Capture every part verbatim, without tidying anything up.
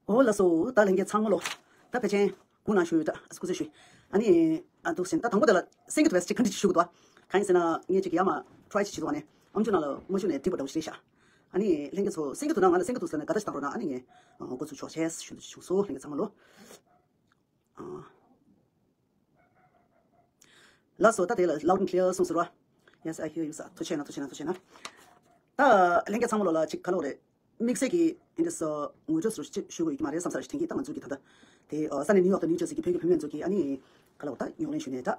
ཨོ་ལགས་སོ། ད་ལྷན་རྒྱས་ཚང་མ་ལོ། ད་ཕལ་ཆེར་སྐུ་ན་ཞུ་ཡོད་ད་སྐུ་ཚེ་ཞུ། ཨ་ནི་ཨ་འདུག་ཟིན་ད་དང་པོ་དེ་ལ་སེང་གེ་ཐུ་བས་ཅིག་ག་འདྲ་ཅིག་ཞུ་གི་འདུག་ཨ། གང་ཡིན་ཟེར་ན་ངས་ཅིག་ཡར་མར་ཊི་རའི་ཅིག་བྱེད་འདུག་ཨ་ནི་ཨམ་ཆུ་ནང་ལ་མ་ཞུ་ནས་འགྲིག་པ་འདྲ་བོ་ཞིག་རེད་ཤག་ཨ་ནི་ལྷན་རྒྱས་ཚོ་སེང་གེ་ཐུ་ན་ང་ལ་སེང་གེ་ཐུ་ཟེར་ནས་དགའ་ད་ཞིག་བཏང་རོགས་གནང་། ཨ་ནི་ངས་འགོ་ཚུགས་ཆོག་ཅེས་ཞུ་འདོད་ཅིག་བྱུང་སོང་། ལྷན་རྒྱས་ཚང་མ་ལོ། ལགས་སོ། ད་དེ་ལ་loud and clear གསུངས་ཟེར་བ། Yes, I hear you, sir. ཐུགས་རྗེ་གནང་། ཐུགས་རྗེ་གནང་། ཐུགས་རྗེ་གནང་། ད་ལྷན་རྒྱས་ཚང་མ་ལོ་ལ་ཅིག་ག་ལོག་རེད། དམིགས་བསལ་གྱི་ཨིན་ཌི་སི་ངོ་སྤྲོད་ཟུར་ཅིག་ཞུ་དགོས་ཀྱི་མ་རེད་བསམ་ས་རེད། དེང་གི་ད་ང་ཚོ་གི་ད་ལྟ་དེ་ས་གནས་ནིའུ་ཡོག་དང་ནིའུ་ཇར་སི་གི་བོད་ཀྱི་བུད་མེད་ཚོ་གི་ཨ་ནི་ག་ལོག་ད་རྙོག་གླེང་ཞུ་ནས་ད་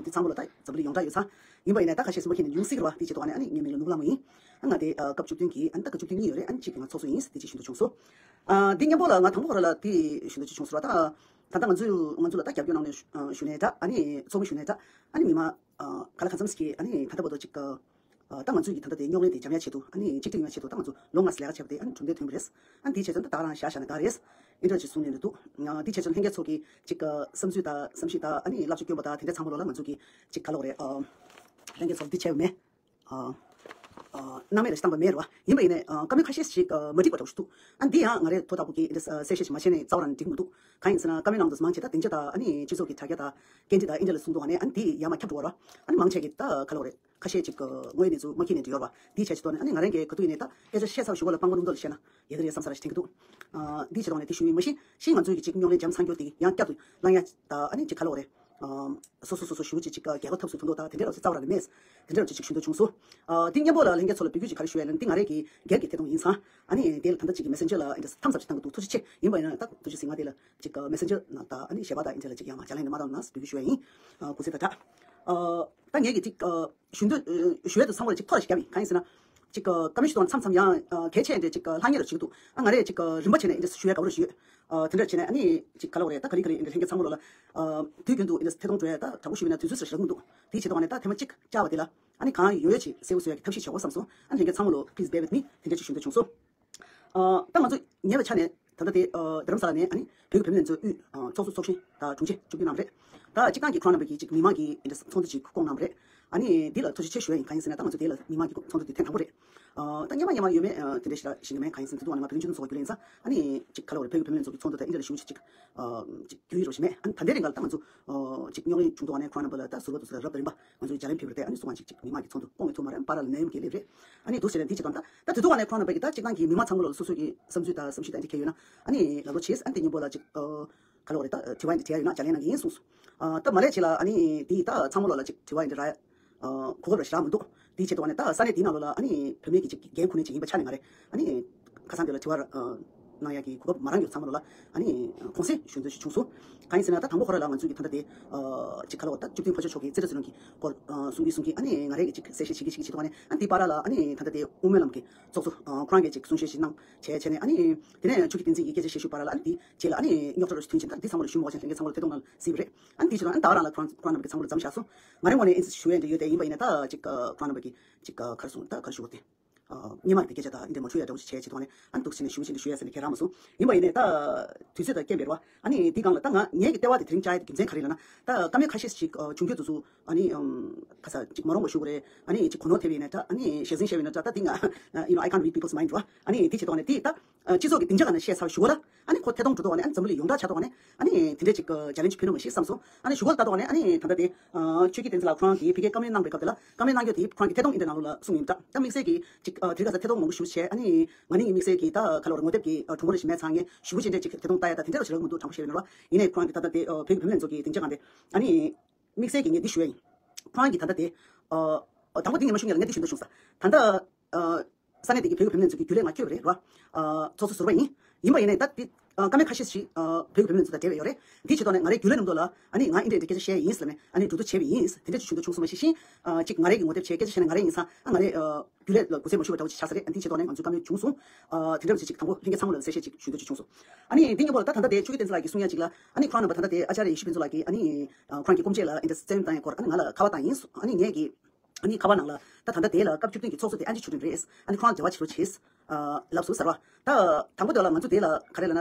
དེ་ཚང་མ་ལོ་ད་འཛམ་བུ་གླིང་ཡོངས་གྲགས་ཡོད་ཚང་། ཡིན་པ་ཡིན་ནའི་ད་ཁ་ཤས་སུ་མ་མཁྱེན་ནས་ཡོང་སྲིད་ཀྱི་རེད་བ། དེ་བྱེད་དོགས་ནས་ཨ་ནི་ངའི་མིང་ལ་ནོར་བུ་ལྷ་མོ་ཡིན། ཨ་ང་དེ་སྐབས་བཅུ་བདུན་གྱི་ཨ་ནི་ད་སྐབས་བཅུ་བདུན་གཉིས་ཡོད་རེད། ཨ་ནི་གཅིག་གི་ང་ཚོགས་གཙོ་ཡིན། དེ་ཅིག་ཞུ་འདོད་བྱུང་སོང་། ཨ་འདི་མཉམ་པོ་ལ་ང་དང་པོ་ཁོ་ར་ལ་དེ་ཞུ་འདོད་ཅིག་བྱུང་སོང་ར། ད་ད་ལྟ་ང་ཚོས་ང་ཚོ་ལ་ད་རྒྱབ་སྐྱོར་གནང་ནས་ཞུ་ནས་ད་ཨ་ནི་ཚོགས་མི་ཞུ་ནས་ད་ཨ་ནི་མི་མང་ག་ལ་གང་འཚམ་ཞིག་གིས་ཨ་ནི་ད་ལྟ་བར་དུ་ཅིག་ད་ང་ཚོས་ཀྱི་ད་ལྟ་དེ་རྙོག་གླེང་དེ་འཇམ་ཡག་ཆེད་དུ་ཨ་ནི་གཅིག་སྒྲིལ་ཡོང་ཡག་ཆེད་དུ་ད་ང་ཚོ་ལོ་ལྔ་ཙམ་ལས་ཀ་བྱས་པ་དེ་ཨ་ནི་གྲུབ་འབྲས་ཐོན་པ་རེད། ཨ་ནི་དེའི་ཆེད་དུ་ད་ད་ག་རང་བཞག་བཞག་ན་དགའ་རེད། ཨིན་ཏྲ་ཅིག་གསུང་ནས་འདུག་དེའི་ཆེད་དུ་ལྷན་རྒྱས་ཚོ་གི་ཅིག་བསམ་ཚུལ་དང་བསམ་གཞིག་དང་ཨ་ནི་བསླབ་བྱ་སྐྱོན་པ་དང་དེ་འདྲ་ཚང་མ་ལོ་ལ་ང་ཚོ་གི་ཅིག་ག་ལོག་རེད། ལྷན་རྒྱས་ཚོ་འདི་བྱས་པ་མེད། ཨ་ཨ་སྣང་མེད་ལ་ཞིག་བཏང་བ་མེད་རེད་བ། ཡིན་པ་ཡིན་ནའི་ཨ་བཀའ་མོལ་ཁ་ཤས་ཤིག་ཨ་མ་འགྲིག་པ་འདྲ་བོ་ཞིག་འདུག་ཨ་འདི་ཡང་ང་རས་ཐོག་མཐའ་བར་གྱི་འདི་གསལ་བཤད་ཞིག་མ་བྱས་ནས་རྩ་བ་རང་འགྲིག་མི་འདུག་གང་ཡིན་ཟེར་ན་བཀའ་མོལ་གནང་འདུག་མང་ཆེ་ད་སྡིངས་ཆ་དང་ཨ་ནི་སྤྱི་ཚོགས་ཀྱི་དྲ་རྒྱ་དང་སྐད་འདྲི་དང་ཨིན་འདྲ་ལ་གསུངས་འདུག་ཨ་ནི་ཨ་ནི་འདི་ཡར་མར་ཁྱབ་འགྲོ་བ་རེད་བ། ཨ་ནི་མང་ཆེ་གིས་ད་ག་ལོག་རེད། ཁ་ཤས་ཅིག་དངོས་ཡོད་གནས་ཚུལ་མ་མཁྱེན་ནས་འབྲི་ཡོད་རེད་བ། འདིའི་ཆ་ཅིག་ཐོག་ནས་ཨ་ནི་ང་རང་གིས་ག་དུས་ཡིན་ནའི་ད་སྐད་ཆ་བཤད་ཚར་བའི་གཞུག་གུ་ལ་སྤང་བླང་ལུང་དོར་ལ་བཤད་ན་ཡག་གི་རེད་བསམ་ས་རེ་ཞིག་དྲན་གྱི་འདུག་ཨ་འདི་བྱེད་དོགས་ནས་འདི་ཞུ་ཡིན། མ་གཞི་ཤིང་ང་ཚོའི་གི་ཅིག་རྙོག་གླེང་འཇམ་ཚང་རྒྱུ་དེ་ཡང་བསྐྱར་དུ་བསླང་ཡ་ད་ཨ་ནི་ཅིག་ག་ལོག་རེད། སོ་སོ་སོ་སོ་ཞུ་ཅིག་ཅིག་རྒྱལ་ཁ་ཐོབ་སུ་དོན་དོ་ད་དེ་འདྲ་རོ་ཅིག་རྩ་བ་རང་ནས་མེད། དེ་འདྲ་རོ་ཅིག་ཅིག་ཞུ་འདོད་བྱུང་སོང་། ཨ་འདི་མཉམ་པོ་ལ་ལྷན་རྒྱས་ཚོ་ལ་འབོད་སྐུལ་ཅིག་ག་རེ་ཞུ་ཡ་ལ་འདི་ང་རས་ཀྱི་སྒེར་གྱི་ཐད་གཏོང་ཡིན་ཙང་། ཨ་ནི་དེ་ལ་ད་ལྟ་ཅིག་གི་མེ་སེན་ཇར་ལ་ཨ་འདྲ་ཐམ་སབ་ཅིག་བཏང་གི་འདུག་ཐུགས་རྗེ་ཆེ། ཡིན་པ་ཡིན་ན་ད་ཐུགས་རྗེ་གཟིགས་ང་དེ་ལ་ཅིག་མེ་སེན་ཇར་ནང་ད་ཨ་ནི་ཞལ་པར་ད་ཨིན་ཇི་ལ་ཅིག་ཡང་མ་ལན་འདི་མ་བཏང་ན་འབོད་སྐུལ་ཞུ་ཡ་ཡིན། ཨ་གུས་བརྩི་དང་སྦྲགས། ཨ་ད་ངས་ཀྱི་ཅིག་ཨ་ཞུ་འདོད་ཨ་ཞུ་ཡ་དེ་ཚང་མ་ལ་ཅིག་ཐོ་རེ་ཞིག་བརྒྱབ་ཡིན། གང་ཡིན་ཟེར་ན། ཅིག་ཨ་བཀའ་མོལ་ཞུ་དོན་མཚམས་མཚམས་ཡང་ཨ་གལ་ཆེ་འདྲ་ཅིག་ཨ་ལྷང་ངེ་རུ་ཞིག་འདུག་ཨ་ང་རས་ཅིག་ཨ་རིམ་པ་བྱས་ནས་འདི་ཞུ་ཡ་དགའ་པོ་རུ་ཞིག་ཡོད། ཨ་དེ་འདྲ་བྱས་ནས་ཨ་ནི་ཅིག་ག་ལ་བ་རེད། ད་ག་རིང་ག་རིང་འདི་ལྷན་རྒྱས་ཚང་མ་ལོ་ལ་ཨ་དུས་རྒྱུན་དུ་འདི་ཐད་གཏོང་འགྲོ་ཡ་ད་དྲག་པོ་ཞུ་བ་ན་དུས་ཚོད་ཞིག་རག་མི་འདུག་དེའི་ཆེད་དུ་ཨ་ནི་ད་ཐེངས་མ་གཅིག་བཅར་བ་དེ་ལ་ཨ་ནི་གང་ཡོད་ཡོད་ཅིག་གསལ་པོ་བཟོ་ཡ་གི་ཐབས་ཤེས་བྱེད་དགོས་བསམ་སོང་། ཨ་ནི་ལྷན་རྒྱས་ཚང་མ་ལོ་please bear with me དེ་འདྲ་ཅིག་ཞུ་འདོད་བྱུང་སོང་། ཨ་ད་ང་ཚོ་ཉེ་བའི་ཆ་ནས་ད་ལྟ་དེ་ཨ་རྡ་རམ་ས་ལ་ནས་ཨ་ནི་བོད་ཀྱི་བུད་མེད་ཚོའི་དབུས་ཨ་ཚོགས་གཙོ་ཚོགས་གཞོན་དང་དྲུང་ཆེ་བཅུ་བདུན་གནང་རེད། ད་སྤྱིར་བཏང་གི་ཁོ་རང་རྣམ་པ་གིས་ཅིག་མི་མང་གི་ཨིན་ཌི་ཚོགས་འདུ་ཅིག་བསྐོང་གནང་བ་རེད། ཨ་ནི་འདི་ལ་ཐུགས་རྗེ་ཆེ་ཞུ་ཡ་ཡིན། གང་ཡིན་ཟེར་ན་ད་ང་ཚོ་དེ་ལ་མི་མང་གི་ཚོགས་འདུ་དེ་ཐེངས་དང་པོ་རེད། ཨ་ད་སྔོན་མ་སྔོན་མ་ཡོད་མེད་ཨ་དེ་འདྲ་ཞིག་ལ་ཞིག་མེད། གང་ཡིན་ཟེར་ན་དེ་དུས་ང་ནི་བོད་རིགས་ཆུང་ཆུང་ཚོགས་པ་རྒྱུན་ལས་ཡིན་ཙང་། ཨ་ནི་ཅིག་ག་ལ་བ་རེད། བོད་ཀྱི་བུད་མེད་ཚོགས་ཀྱི་ཚོགས་འདུ་དང་ཨིན་ཌི་ལ་ཞུ་ཞིག་ཅིག་ཨ་ཅིག་རྒྱུན་ཡིན་རོགས་ཞིག་མེད། ཨ་ནི་ད་ལྟའི་རིང་ག་ལ་ད་ང་ཚོ་ཨ་ཅིག་རྙོག་གླེང་བྱུང་འདུག་ཨ་ནི་ཁོ་རང་རྣམ་པ་ལ་ད་ཟུར་པ་དུ་ཟུར་རབ་དང་རིམ་པ་ང་ཚོ་ཡ་ལན་ཕེབས་རེད་དེ། ཨ་ནི་སོ་ང་ཅིག་ཅིག་མི་མང་གི་ཚོགས་འདུ་བསྐོང་བའི་ཐོག་མ་རེད། པ་ར་ལ་ནད་ཡམས་ཀྱི་སླེབས་རེད། ཨ་ནི་འདུག་ཟེར་ནས་འདི་ཅིག་དང་ད་ད་དེ་དུས་ང་ནི་ཁོ་རང་རྣམ་པ་གིས་ད་སྤྱིར་བཏང་གི་མི་མང་ཚང་མ་ལ་སོ་སོ་གི་བསམ་ཚུལ་དང་བསམ་གཞིག་དང་འདི་གལ་ཡོད་ན་ཨ་ནི་ལབ་རོགས་བྱེད། ཨ་ནི་དེ་སྙིང་པོ་ལ་ཅིག་ཨ་ག་ལ་བ་རེད། ད་དྲི་བ་འདི་དྲི་ཡ་ཡོད་ན་ལྗགས་ལན་གནང་གི་ཡིན་གསུངས་སོང་། ཨ་ད་མ་ལས་བྱེད་ལ་ཨ་ནི་འདི་ད་ཚང་མ་ལོ་ལ་ཅིག་དྲི་བ་འདི་རག་ཡ་ཨ་གོ་སྐབས་ར་ཞེ་དྲག་མི་འདུག་དེའི་ཆེད་དུ་ཨ་ནི་ད་ས་གནས་འདིའི་ནང་ལོ་ལ་ཨ་ནི་བུད་མེད་ཀྱི་ཅིག་འགན་ཁུར་མཁན་ཅིག་ཡིན་པའི་ཆ་ནས་ང་རེད། ཨ་ནི་ཁ་སང་དེ་ལ་དྲི་བ་ར་ཨ་གནང་ཡ་གི་གོ་སྐབས་མ་རག་མྱོང་། ཚང་མ་ལོ་ལ་ཨ་ནི་དགོངས་སེལ་ཞུ་འདོད་ཞིག་བྱུང་སོང་། གང་ཡིན་ཟེར་ན་ད་དང་པོ་ཁོ་ར་ལ་ང་ཚོའི་གི་ད་ལྟ་དེ་ཨ་ཅིག་ག་ལ་བ་ད་བཅུ་བདུན་ཕར་ཕྱོགས་ཕྱོགས་ཀྱི་རྩིས་ཁྲ་ཟེར་ནང་གི་སྐོར་ཨ་གསུང་གིན་གསུང་གིན། ཨ་ནི་ང་རེ་གི་ཅིག་གསལ་བཤད་བྱེད་ཀྱི་བྱེད་ཀྱི་བྱེད་དུས་ཨ་ནི་ཨ་ནི་འདི་པ་ར་ལ་ཨ་ནི་ད་ལྟ་དེ་དབུ་མའི་ལམ་གྱི་ཚོགས་གཙོ་ཨ་ཁོ་རང་གིས་ཅིག་གསུང་བཤད་ཞིག་གནང་བྱས་བྱས་ནས། ཨ་ནི་དེ་ནས་ཆོས་ཀྱི་བསྟན་འཛིན་གྱིས་སྐད་ཆ་བཤད་ཞུས་པ་ར་ལ་ཨ་ནི་དེ་རྗེས་ལ་ཨ་ནི་རྙོག་དྲ་ར་ཞིག་ཐོན་ཕྱིན། ད་འདི་ཚང་མ་ལ་ཞུ་མ་བ་ཅན་ལྷན་རྒྱས་ཚང་མ་ལ་ཐད་གཏོང་ནང་གཟིགས་པ་རེད། ཨ་ནི་དེའི་ཕྱིར་ཨ་ནི་ད་རང་ལ་ཁོ་རང་ཁོ་རང་རྣམ་པ་གི་ཚང་མ་ལ་མཚམས་བཞག་སོང་། ང་རའི་ངོས་ནས་ཨིན་ཞུ་ཡས་འདྲ་ཡོད་དེ། ཡིན་པ་ཡིན་ན་ད་ཅིག་ཁོ་རང་རྣམ་པ་གི་ཅིག་ག་རེ་གསུང་ད་ག་རེ་ཞུ་བ་དེ། སྔོན་མ་གི་སྐད་ཆ་དང་འདི་འདྲ་མ་ཞུ་ཡ་འདྲ་བོ་ཞིག་བྱས་བྱས་དུས་ནས་ཨ་ནི་འདུག་ཟེར་ནས་ཞུ་བ་ཅན་དུ་ཞུ་ཡ་ཟེར་ནས་ཁྱེད་རང་མ་གསུང་། ཡིན་པ་ཡིན་ནས་ད་དུས་ཚོད་དང་རྐྱེན་པས་རེད་བ། ཨ་ནི་འདི་སྒང་ལ་ད་ང་ངའི་གི་ལྟ་བ་དེ་དེ་རིང་བཅར་ཡ་དེ་རྒྱུ་མཚན་ག་རེ་ལབ་ན། ད་བཀའ་མོལ་ཁ་ཤས་ཤིག་བྱུང་རྒྱུ་དུས་སུ་ཨ་ནི་ཁ་ས་ཅིག་མ་རུང་བ་ཞུ་དགོས་རེད། ཨ་ནི་ཅིག་གོ་ནོར་ཐེབས་ཡིན་ན་འདྲ། ཨ་ནི་ཞལ་ཟིན་བཤད་པ་ཡིན་ན་འདྲ། ད་འདི་ང་you know, I can't read people's mind རེད་བ། ཨ་ནི་དེ་བྱེད་དུས་ནས་དེ་ད་སྤྱི་ཚོགས་ཀྱི་སྡིངས་ཆ་སྒང་ནས་བཤད་ཚར་ཞུ་བ་ལ། ཨ་ནི་ཁོ་ཐད་གཏོང་འགྲོ་དུས་ནས་ཨ་ནི་འཛམ་བུ་གླིང་ཡོངས་གྲགས་ཆགས་དུས་ནས་ཨ་ནི་དེ་འདྲ་ཅིག་ཅ་ལན་ཅིག་ཕུལ་ན་མ་ཤེས་བསམ་སོང་། ཨ་ནི་ཞུ་བ་ལྟ་དུས་ནས་ཨ་ནི་ད་ལྟ་དེ་ཆོས་ཀྱི་བསྟན་འཛིན་ལགས་ཁོ་རང་གིས་ཕ་གིར་བཀའ་མོལ་གནང་པའི་སྐབས་དེ་ལ་བཀའ་མོལ་གནང་རྒྱུ་དེ་ཁོ་རང་གི་ཐད་གཏོང་ཨིན་ཏེ་ནང་ལོགས་ལ་གསུངས་ཡིན་འདྲ། ད་དམིགས་བསལ་གྱི་ཅིག་དེ་ག་ས་ཐད་གཏོང་མང་པོ་ཞུ་བྱས། ཨ་ནི་ང་ནི་ངའི་དམིགས་བསལ་གྱི་ད་ག་ལ་བ་རེད། ངོ་དེབ་ཀྱི་གྲུང་བོ་རེ་ཞིག་མེད་ཚང་ངས་ཞུ་བ་ཅན་འདྲ་ཅིག་ཐད་གཏོང་ལྟ་ཡ་ད་དེ་འདྲ་རོ་ཞིག་རག་མི་འདུག་དྲང་པོ་བཤད་པ་ཡིན་ན་རོ། ཡིན་ནའི་ཁོ་རང་གི་ད་ལྟ་དེ་བོད་ཀྱི་བུད་མེད་ཚོ་གི་སྡིངས་ཆ་སྒང་དེ་ཨ་ནི་དམིགས་བསལ་གྱི་ངས་འདི་ཞུ་ཡ་ཡིན། ཁོ་རང་གི་ད་ལྟ་དེ་དང་པོ་འདི་ངས་མ་ཞུ་ཡ་ལ་ངས་འདི་ཞུ་འདོད་བྱུང་ས། ད་ལྟ་ས་གནས་དེ་གི་བོད་ཀྱི་བུད་མེད་ཚོ་གི་རྒྱུན་ལས་ང་བསྐྱོད་པ་རེད་ར། ཚོགས་གཙོ་ཟུར་པ་ཡིན། ཡིན་པ་ཡིན་ནའི་ད་དེ་བཀའ་མོལ་ཁ་ཤས་ཤིག་བོད་ཀྱི་བུད་མེད་ཚོ་དང་འབྲེལ་བ་ཡོད་རེད། དེའི་ཆེད་དུ་ནས་ང་རའི་རྒྱུན་ལས་རྣམས་ཚོ་ལ་ཨ་ནི་ང་ཨིན་ཏེ་འདྲ་སྐད་ཆ་བཤད་ཡིན་ཟེར་ནས་ཨ་ནི་འགྲོ་འདུག་བྱས་པ་ཡིན། དེ་འདྲ་ཅིག་ཞུ་འདོད་བྱུང་སོང་། མ་གཞི་ཤིང་ཅིག་ང་རའི་གི་ངོ་དེབ་བྱས་སྐད་ཆ་བཤད་ན་ང་རའི་ཡིན་ཙང་ཨ་ང་རའི་རྒྱུན་ལས་ལ་གུས་བརྩི་མ་ཞུ་བ་འདྲ་བོ་ཅིག་ཆགས་ས་རེད། ཨ་འདིའི་ཆེད་དུ་ནས་ང་ཚོ་བཀའ་མོལ་བྱུང་སོང་། དེ་འདྲ་ཅིག་དང་པོ་ལྷན་རྒྱས་ཚང་མ་ལ་གསལ་བཤད་ཅིག་ཞུ་འདོད་ཅིག་བྱུང་སོང་། ཨ་ནི་འདི་མཉམ་པོ་ལ་ད་ད་ལྟ་དེ་ཆོས་ཀྱི་བསྟན་འཛིན་ལགས་ཀྱིས་གསུང་ཡ་ཅིག་ལ་ཨ་ནི་ཁོ་རང་རྣམ་པ་ད་ལྟ་དེ་ཨ་ཅཱརྱ་ཡེ་ཤེས་ཕུན་ཚོགས་ལགས་ཀྱིས་ཨ་ནི་ཁོ་རང་གི་སྐུ་མཆེད་ལ་ཨིན་ཏེ་རྩེད་མོ་བཏང་ཡ་སྐོར་ཨ་ནི་ང་ལ་ཁ་པར་བཏང་ཡིན། ཨ་ནི་ངས་ཀྱིས་ཨ་ནི་ཁ་པར་ནང་ལ་ད་ད་ལྟ་དེ་ལ་སྐབས་བཅུ་བདུན་གྱི་ཚོགས་གཙོ་དེ་ཨན་ཌྲི་ཆོས་སྒྲོན་རེད། ཨ་ནི་ཁོ་རང་འབྲེལ་བ་བྱེད་རོགས་བྱེད་ལབ་སོང་ཟེར་བ། ད་དང་པོ་དེ་ལ་ང་ཚོ་དེ་ལ་ག་རེ་ལབ་ན།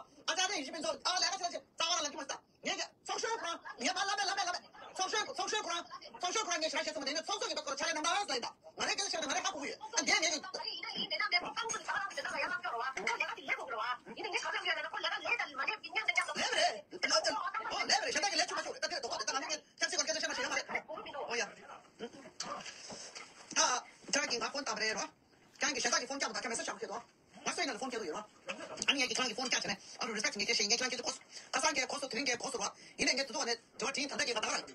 ཨ་ཅག་རེ་ཡིན་ཞིག་མིན་ཚོ་ཨ་ལས་ཀ་ཆ་ཆ་རྩ་བ་རང་ལ་ཁྱི་མ་ཟ། ངས་ཀྱི་ཚོགས་ཞོལ་ཁོ་རང་ངས་མ་ལབ་མེད་ལབ་མེད་ལབ་མེད། ཚོགས་ཞོལ་ཚོགས་ཞོལ་ཁོ་རང་ཚོགས་ཞོལ་ཁོ་རང་ངས་ཞེ་དྲག་བཤད་ཚོད་མ་དེ་ནས་ཚོགས་གཙོ་ཡིན་པ་ཁོ་རང་ཕྱག་ལས་གནང་དང་ལབ་ཡིན་ད། ང་རའི་སྐད་ཆ་བཤད་ན་ང་རའི་ཁ་ཁུག་གི་ཡོད། ཨ་འདས་ངས་ཀྱི་ལབ་རེད། ལབ་རེད། ཞེ་དྲག་གི་ལས་ཆུང་མ་ཆུང་རེད། ད་དེ་དོགས་པ་དེ་ད་ང་ནི་ངས་ཆབ་སྲིད་སྐོར་སྐད་ཆ་བཤད་མ་བྱུང་ཡོད་མ་རེད། ཨོ་ཡ། ད་ཁྱེད་རང་གིས་ང་ཕོན་བཏང་བ་རེད་རོ། ཁྱེད་རང་གིས་ཞེ་དྲག་གི་ཕོན་བཀྱག་མ་བཏང་ཁྱེད་མེད་ས་ཆགས་ཁྱེད་དོ། ང་སོའི་ནང་ལ་ཕོན་སྐྱེལ་དུ་ཡོད་རོ། ཨ་ནི་ངས་ཀྱིས་ཁྱེད་རང་གི་ཕོན་བཀྱག་བྱས་ནས་ཨ་རུ་རི་སེག་ངས་བྱས་ཤེས་ངས་ཁྱེད་རང་ཁྱེད་དུ་གོ་སོང་། ཁ་སང་ཁྱེད་གོ་སོང་དེ་རིང་ཁྱེད་གོ་སོང་རོ། ཡིན་ནས་ངས་དུ་དུ་བ་ནས་དྲི་བ་དྲིས་ད་ལྟ་ཁྱེད་ང་ད་ག་རང་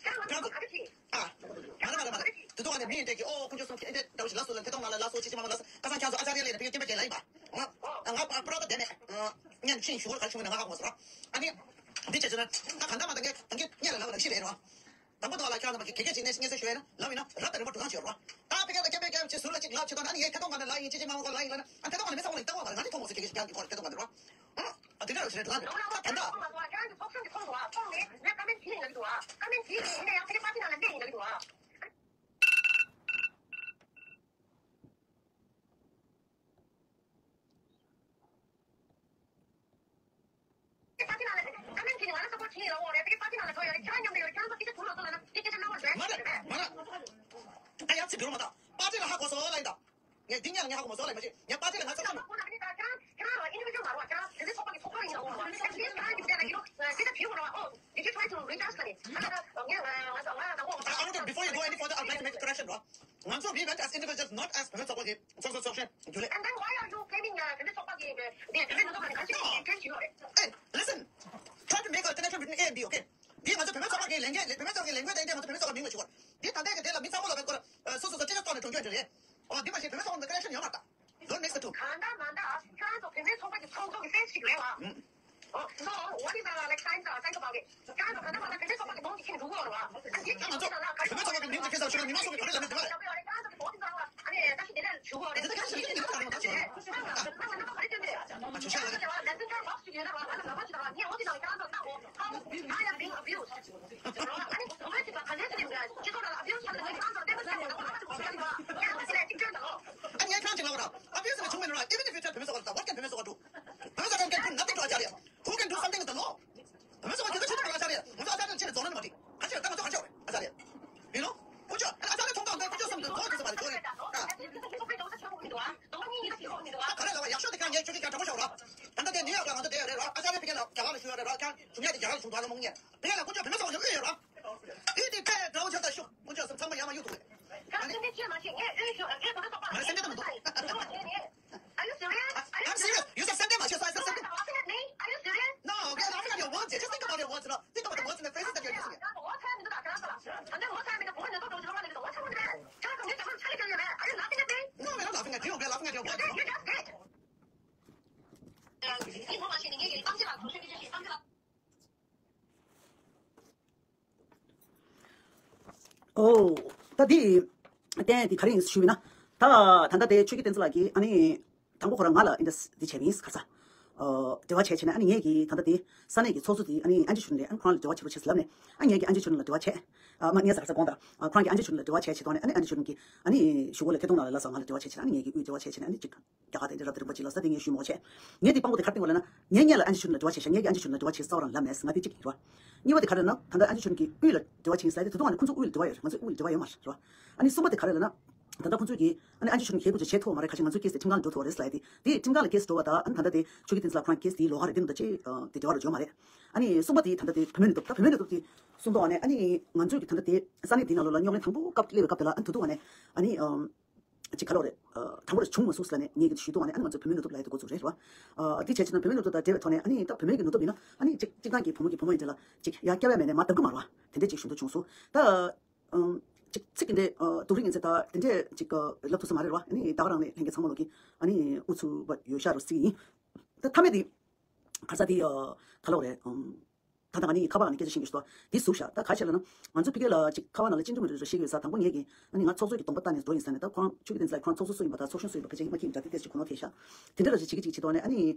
ཁྱེད་རང་གིས། ཨ། མ་རེད་མ་རེད་མ་རེད། དུ་དུ་བ་ནས་མི་ཡིན་འདྲ་གི་ཨོ་ཁོང་ཁྱོད་སོང་ཁྱེད་འདྲ་འདྲ་བ་ཞིག་ལ་སོ་ལ་ཐད་གཏོང་ང་ལ་ལ་སོ་ཆི་ཆི་མ་མ་ལ་སོ་ཁ་སང་ཁྱེད་ཚོ་ཨ་ཅར་ཡ་ལས་ནས་ཕ་གི་སྐྱེན་པ་རྒན་ལ་ཡིན་པ། ང་ང་པ་པ་རོ་ད་བསྡད་མེད། ངས་ཕྱིན་ཞུ་བར་ག་རེ་བྱུང་མེད་ན་ང་ཧ་གོ་མ་སོང་རོ། ཨ་ནི། འདི་བྱས་ཚོད་ན་ད་ག་འདྲ་མ་ད་ངས་ད་ངས་སྔོན་ལ་ལབ་པ་ཞིག་རེད་རོ། དང་པོ་དོ་ལ་ཁྱོད་རྣམ་པ་གི་གེ་གེ་ཅིག་ནས་སྙན་སེང་ཞུ་ཡས་ན་ལབ་ཡིན་ན་རབ་དང་རིམ་པ་འགྲོ་སྟངས་ཤིག་ཡོད་རེད་བ། ད་ཕ་གི་ལ་སྐྱེ་འཕེལ་སྐྱེ་འཕེལ་ཅིག་ཟུར་ལ་ཅིག་ལབ་ཅིག་དང་ཨ་ནི་ངས་ཐད་གཏོང་ཁང་ནས་ལབ་ཡིན་ཅི་ཅི་མ་མ་གོ་ལབ་ཡིན་ལབ་ན་ཨ་ཐད་གཏོང་ཁང་ནས་མི་ཚང་མ་ལ་ཡིན་ཐད་གཏོང་ཁང་ནས་ང་ཚོ་ཐོག་མ་ཚོ་ཁེ་ཁེ་ཁེ་ཁེ་ཐད་གཏོང་ཁང་ནས་རེད་བ། ད་ད་ད་ད། མ་རེད། མ་རེད། ད་ཡ་ཚིག་འགྱུར་མ་ད། པར་ཊི་ལ་ཧ་གོ་སོང་ལ་ཡིན་ད། ངས་འདི་ཉག་ཉག་ཧ་གོ་མ་སོང་ལ་ཡིན་མ་ཤེས། ངས་པར་ཊི་ལ་ང་ཚོ་ཁ་ན། Before you go any further, I'd like to make a correction, right? ང་ཚོ་we went as individuals, not as བུད་མེད་ཚོགས་པ་གི་ཚོགས་གཙོ་ཚོགས་གཞོན་རྒྱུན་ལས། And then why are you claiming, uh, བུད་མེད་ཚོགས་པ་གི་བུད་མེད་ཚོགས་པ་གི་against you? Hey, listen, try to make a connection between A and B, okay? འདི་ང་ཚོ་བུད་མེད་ཚོགས་པ་གི་ལས་འགན་བུད་མེད་ཚོགས་པ་གི་ལས་འགན་དེ་ང་ཚོ་བུད་མེད་ཚོགས་པ་མིང་ལ་ཞུ་བར། འདི་ད་ལྟའི་གི་དེ་ལ་མི་ཚང་མ་ལ་བས་སྐོར་སོ་སོ་སོ་ཅི་ཅི་ཐོག་ནས་གྲོང་ཁྱོད་འདྲ་རེད། ཨོ་འདི་མ་ཤེས་བུད་མེད་ཚོགས་པ་གི་connection ཡོད་མ་རེད། Don't mix the two. གང་ལྟར་མ་ལྟར་ཁྱེད་རང་ཚོ་བུད་མེད་ཚོགས་པ་གི་ཚོགས་གཙོ་གི་face ཞིག་རེད་བ། So what is the, like, science, uh, science about it? ཁྱེད་རང་ཚོ་གང་ལྟར་མ་ལྟར་བུད་མེད་ཚོགས་པ་གི་མིང་ཅིག་ཁྱེར་འགྲོ་གི་ཡོད་རེད་བ། ཨ་འདི་ཁྱེད་ཚོ་ལ་ག་རེ་བུད་མེད་ཚོགས་པ་གི་མིང་ཅིག་ཁྱེར་ས་ཞུ་ན་མི་མང་ཚོགས་ཀྱི་ག་རེ་ལབ་ནས་འདི་མ་རེད། ཁྱེད་རང་ཚོ་གི་མིང་ཅིག་ཁྱེར་ས་ཞུ་ན་མི་མང་ཚོགས་ཀྱི་ག་རེ་ལབ་ནས་འདི་མ་རེད། ཨ་ནི་ད་ཤི་དེ་ནས་ཞུ་གི་ཡོད་རེད། ཁྱེད་རང་ཚོ་ག་རེ་ལབ་ནས་འདི་མ་རེད། ཨ་ཆུ་ཤ་ལ། Messenger box ཡོད་ན་ར། ང་ལ་ལབ་ཅིག་དང་ངས་འོ་དེ་དང་ཁྱེད་རང་ཚོ་ལྟ་གོ། How I am being abused. ཨ་ནི་བུད་མེད་ཅིག་ལ་ག་འདྲས་ཟེར་ནས་སྤྱི་ཚོགས་ནང་ལ་abuse བྱས་ནས་ཁྱེད་རང་ཚོ་བསྟན་པ་བྱས་ནས་ང་ཚོ་ཅིག་བྱས་ནས་ང་ཚོ་ཅིག་བྱས་ནས་ངས་ང་ཚོ་ལ་གཅིག་བྱས་ནས་ཨ་ནི་ངས་ཁྱེད་རང་ཅིག་ལབ་ར། Abuse ནས་བྱུང་མེད་ནོ་ར། Even if you tell བུད་མེད་ཚོགས་པ་ལ་what can བུད་མེད་ཚོགས་པ་do? བུད་མེད་ཚོགས་པ་can do nothing to ཨ་ཅག་རེད། Who can do something with the law? བུད་མེད་ཚོགས་པ་གལ་ཆེ་ཤོས་དེ་ཨ་ཅག་རེད། ང་ཚོ་ཨ་ཅག་རེད་ཅེས་རྫོགས་ན་མ་འགྲིག་ག་ཅི་རེད། ད་ང་ཚོ་ག་ཅི་རེད། ཨ་ཅག་རེད། You know? ཁོ་ཚོ་ཨ་ཅག་རེད་ཚོང་ཐོག་འདི་ཁོ་ཚོ་བསམ་འདུག་ཁོ་ཚོ་བསམ་འདུག་ཁོ་ཚོ་བསམ་འདུག་ག་རེ་ལབ་པ་ཡག་ཤོས་དེ་ཁྱེད་རང་ངས་ཁྱོད་ཀྱིས་ཀྱང་དྲང་པོ་ཤོད་རོགས། ད་ལྟ་དེ་ནིའུ་ཡོག་ལ་ང་ཚོ་བསྡད་ཡོད་རེད་རོགས། ཨ་ཅག་རེད་ཕ་གི་ལ་རྒྱ་གར་ལ་བཞུགས་ཡོད་རེད་རོགས། ཁྱེད་རང་བྱུང་ཡག་དེ་རྒྱ་གར་ལ་བྱུང་ཐོག་ལ་མོང་ཉེ་ཕ་གི་ལ་ཁོ་ཚོ་བུད་མེད་ཚོགས་པ་ཞིག་ཨེ་ཡོད་རོགས། ཨི་དེ་འདྲ་བོ་ཆགས་ད་ཤོག་ཁོ་ཚོ་ཚང་མ་ཡར་མར་གཡུག་ཐུབ་རེད། ཁྱེད་རང་སེམས་ཁྲལ་ཅི་མ་བྱེད། ངས་ཨེ་ཤོག་ཨེ་ཁོ་ཚོ་ཚོགས་པ་ང་སེམས་ཁྲལ་ད་མི་འདུག Are you serious? Are you I'm serious. You said stand there, my sister. I said stand there. Are you laughing at me? Are you serious? No, we're laughing at your words. Just think about your words now. Think about the words and the phrases that you're using. What time is it? What time is it? No, we're not laughing at you. We're laughing at your words. You just did. ཨོ། ད་འདི་བསྟན་འདི་ག་རེ་ཡིན་ཞུས་པ་ཡིན་ན། ད་ད་ལྟ་དེ་ཆོས་ཀྱི་བསྟན་འཛིན་ལགས་ཀྱིས་ཨ་ནི་དང་པོ་ཁོ་རང་ང་ལ་འདི་འདྲ་འདི་བྱས་པ་ཡིན་ག་ས། ཨོ། འབྲེལ་བ་བྱས་བྱས་ནས་ཨ་ནི་ངས་ཀྱིས་ད་ལྟ་དེ་ས་གནས་ཀྱི་ཚོགས་གཙོ་དེ་ཨ་ནི་ཨན་ཅི་ཆོས་སྒྲོན་རེད། ཨ་ནི་ཁོ་རང་ལ་འབྲེལ་བ་བྱེད་རོགས་བྱེད་ཟེར་ལབ་ནས་ཨ་ངས་ཀྱིས་ཨན་ཅི་ཆོས་སྒྲོན་ལ་འབྲེལ་བ་བྱས། ཨ་མ་ངས་ཟ་ག་ས་དགོངས་དག་ཁོ་རང་གིས་ཨན་ཅི་ཆོས་སྒྲོན་ལ་འབྲེལ་བ་བྱས་བྱས་དོན་ནས་ཨ་ནི་ཨན་ཅི་ཆོས་སྒྲོན་གྱིས་ཨ་ནི་ཞུ་གོ་ལ་ཁེ་ཏོང་ལ་ལ་ས་ང་ལ་འབྲེལ་བ་བྱས་བྱས་ནས་ཨ་ནི་ཅིག་རྒྱ་གར་དེ་འདྲ་རབ་དེ་རིམ་པ་ཅིག་ལ་ས་དེ་ངས་ཞུས་མོ་བྱས། ངས་དེ་དཔང་པོ་དེ་ག་རེ་བཏིང་བ་ལབ་ན། ངས་སྔོན་ལ་ཨན་ཅི་ཆོས་སྒྲོན་ལ་འབྲེལ་བ་བྱས་ཤག་ངས་ཀྱི་ཨན་ཅི་ཆོས་སྒྲོན་ལ་འབྲེལ་བ་བྱས་རྩ་བ་རང་ལབ་མེད་ཟེར། ང་དེ་གཅིག་ཡིན་རོ། གཉིས་པ་དེ་ག་རེ་ལབ་ན་ད་ལྟ་ཨན་ཅི་ཆོས་སྒྲོན་གྱིས་དབུས་ལ་འབྲེལ་བ་བྱས་ཡིན་ཟེར་ལབ་དེ་དེ་དུས་ང་ནས་ཁོང་ཚོ་དབུས་ལ་འབྲེལ་བ་ཡོད་རེད། ང་ཚོ་དབུས་ལ་འབྲེལ་བ་ཡོད་མ་རེད་རོ། ཨ་ནི་གསུམ་པ་དེ་ག་རེ་ལབ་ན། ད་ལྟ་ཁོང་ཚོས་ཀྱིས་ཨ་ནི་ཨན་ཅི་ཆོས་སྒྲོན་གྱིས་ཧེ་གོ་ཅིག་བྱེད་ཐུབ་མ་རེད། ཁ་ཅིག་ང་ཚོའི་ཀེ་སི་དེ་ཁྲིམས་ཁང་ལ་འགྲོ་ཐུབ་པ་རེད་ཟེར་ལབ་དེ་དེ་ཁྲིམས་ཁང་ལ་ཀེ་སི་འགྲོ་བ་དང་ཨ་ནི་ད་ལྟ་དེ་ཆོས་ཀྱི་བསྟན་འཛིན་ལགས་ཁོ་རང་ཀེ་སི་དེའི་ལོགས་ཀ་རེད་དེ་འདྲ་ཅིག་དེ་འབྲེལ་བ་རུ་འཇོག་མ་རེད། ཨ་ནི་གསུམ་པ་དེ་ད་ལྟ་དེ་བུད་མེད་ནུས་སྟོབས་ད་བུད་མེད་ནུས་སྟོབས་དེ་གསུངས་དོགས་ཨ་ནི་ཨ་ནི་ང་ཚོས་ཀྱི་ད་ལྟ་དེ་ས་གནས་དེའི་ནང་ལོགས་ལ་རྙོག་གླེང་དང་པོ་སྐབས་སླེབས་པའི་སྐབས་དེ་ལ་ཨ་ནི་དུ་དུ་ཨ་ནི་ཨམ། ཅིག་ག་ལོག་རེད། དང་པོ་རེད་བྱུང་མ་སོང་ཟེར་ལབ་ནས་ངས་ཀྱི་ཞུས་དུས་ཨ་ནི་ཨ་ནི་ང་ཚོ་བུད་མེད་ནུས་སྟོབས་ལབ་ཡ་དེ་འགོ་བཙུགས་རེད་རེད་བ། འདི་བྱས་ཕྱིན་ན་བུད་མེད་ནུས་སྟོབས་དང་འབྲེལ་བའི་ཐོག་ནས་ཨ་ནི་ད་བུད་མེད་ཀྱི་ནུས་སྟོབས་ཡིན་ན་ཨ་ནི་ཅིག་སྤྱིར་བཏང་གི་བུ་མོ་གི་བུ་མོ་ཡིན་འདྲ་ལ་ཅིག་ཡ་སྐྱོ་བ་མེད་ནས་མ་འདང་གི་མ་རེད་བ། དེ་འདྲས་ཅིག་ཞུ་འདོད་བྱུང་སོང་། ད་ཅིག་ཚིག་དེ་འདྲས་སྡུག་རུས་ཡིན་ཚེ་ད་དེ་འདྲས་ཅིག་ལབ་ཐུབ་ས་མ་རེད་བ། ཨ་ནི་ད་ག་རང་ནས་ལྷན་རྒྱས་ཚང་མ་ལོག་གི་ཨ་ནི་ཨུ་ཚུགས་པ་ཡོད་ཤག་རོ་སྲིད་ཡིན། ད་མཐའ་མའི་དེ་ག་ས་དེ་ག་ལོག་རེད། ད་ལྟ་ང་ནི་ཁ་པར་ནང་ནས་སྐད་ཆ་བཤད་ཀྱི་ཡོད་ས་འདི་ཟུག་ཤག་ད་ག་ཤེད་ལབ་ན། ང་ཚོ་ཕ་གི་ལ་ཅིག་ཁ་པར་ནང་ལ་སྤྱི་འཐུས་མི་རེ་རེ་བཤད་ཀྱི་ཡོད་ས་དང་པོ་ངེད་ཀྱིས་ཨ་ནི་ང་ཚོགས་གཙོ་གི་གདོང་པ་བལྟས་ནས་འགྲོ་ཡིན་ས་ནས་ད་ཁོ་རང་ཆོས་ཀྱི་བསྟན་འཛིན་ལགས་ཁོ་རང་ཚོགས་གཙོ་སུ་ཡིན་པ་དང་ཚོགས་གཞོན་སུ་ཡིན་པ་ཕལ་ཆེར་མ་མཁྱེན་འདྲ་དེ་ལྟས་ཅིག་གོ་ནོར་ཐེབས་ཤག་དེ་འདྲ་ར་ཅིག་བྱེད་ཀྱི་ཅིག་བྱེད་དོ་ནས་ཨ་ནི།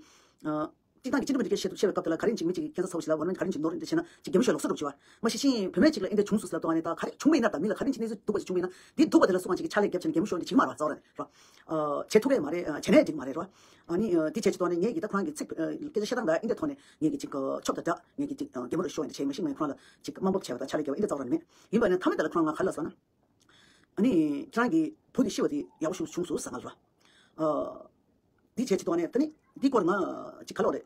སྤྱིར་བཏང་གི་སྤྱི་འཐུས་མི་རེ་རེ་བཤད་ཐུབ་བཤད་པའི་སྐབས་དེ་ལ་ག་རེ་ཡིན་ཅིག་མི་ཅིག་གིས་ཁྱད་མཚར་ཚ་པོ་ཞིག་ལབ་འོ་ན་ག་རེ་ཡིན་ཅིག་ནོར་ཡིན་འདྲ་བྱས་ན་ཅིག་གད་མོ་ཤོར་ལོག་སོ་རུ་བྱེད་བ། མ་གཞི་ཤིང་བུད་མེད་ཅིག་ལ་འདི་འདྲ་བྱུང་སོང་ཟེར་ལབ་དུས་ད་ག་རེ་བྱུང་བ་ཡིན་ན་ད་མི་ལ་ག་རེ་ཡིན་ཅིག་གནས་ཚུལ་སྡུག་པ་ཅིག་བྱུང་བ་ཡིན་ན་འདི་སྡུག་པ་དེ་ལ་སུ་གང་ཅིག་གིས་ཕྱག་ལས་རྒྱབ་བྱས་ནས་གད་མོ་ཤོར་འདི་བྱེད་ཀྱི་མ་རེད་བ། རྩ་བ་རང་ནས་བྱེད་ཐུབ་ཀྱི་མ་རེད་རོ། ཨ་ནི་འདི་བྱས་ཅིག་ཐོག་ནས་ངས་ཀྱི་ད་ཁོ་རང་གི་ཚིག་སྐད་ཆ་བཤད་སྟངས་དང་འདི་འདྲ་ཐོག་ནས་ངས་ཀྱི་ཅིག་ཆོབ་དང་འདྲ་ངས་ཀྱི་ཅིག་གད་མོ་རུ་ཤོར་འདི་བྱས་མ་གཞི་ངས་ཁོ་རང་ལ་ཅིག་དམའ་འབེབས་བྱས་པ་དང་ཕྱག་ལས་རྒྱབ་པ་འདི་འདྲ་རྩ་བ་རང་ནས་མེད། ཡིན་པ་ཡིན་ན་མཐའ་མའི་དེ་ལ་ཁོ་རང་ང་ག་རེ་ལབ་སོང་ན། ཨ་ནི་ཁྱེད་རང་གི་བུ་དེ་ཤི་བ་དེ་ཡག་པོ་ཞིག་བྱུང་སོང་ཟེར་ང་ལབ་རོ། འདི་བྱས་ཅི་ཐོག་ནས་ད་ནི་འདི་སྐོར་ང་ཅིག་ག་ལོག་རེད།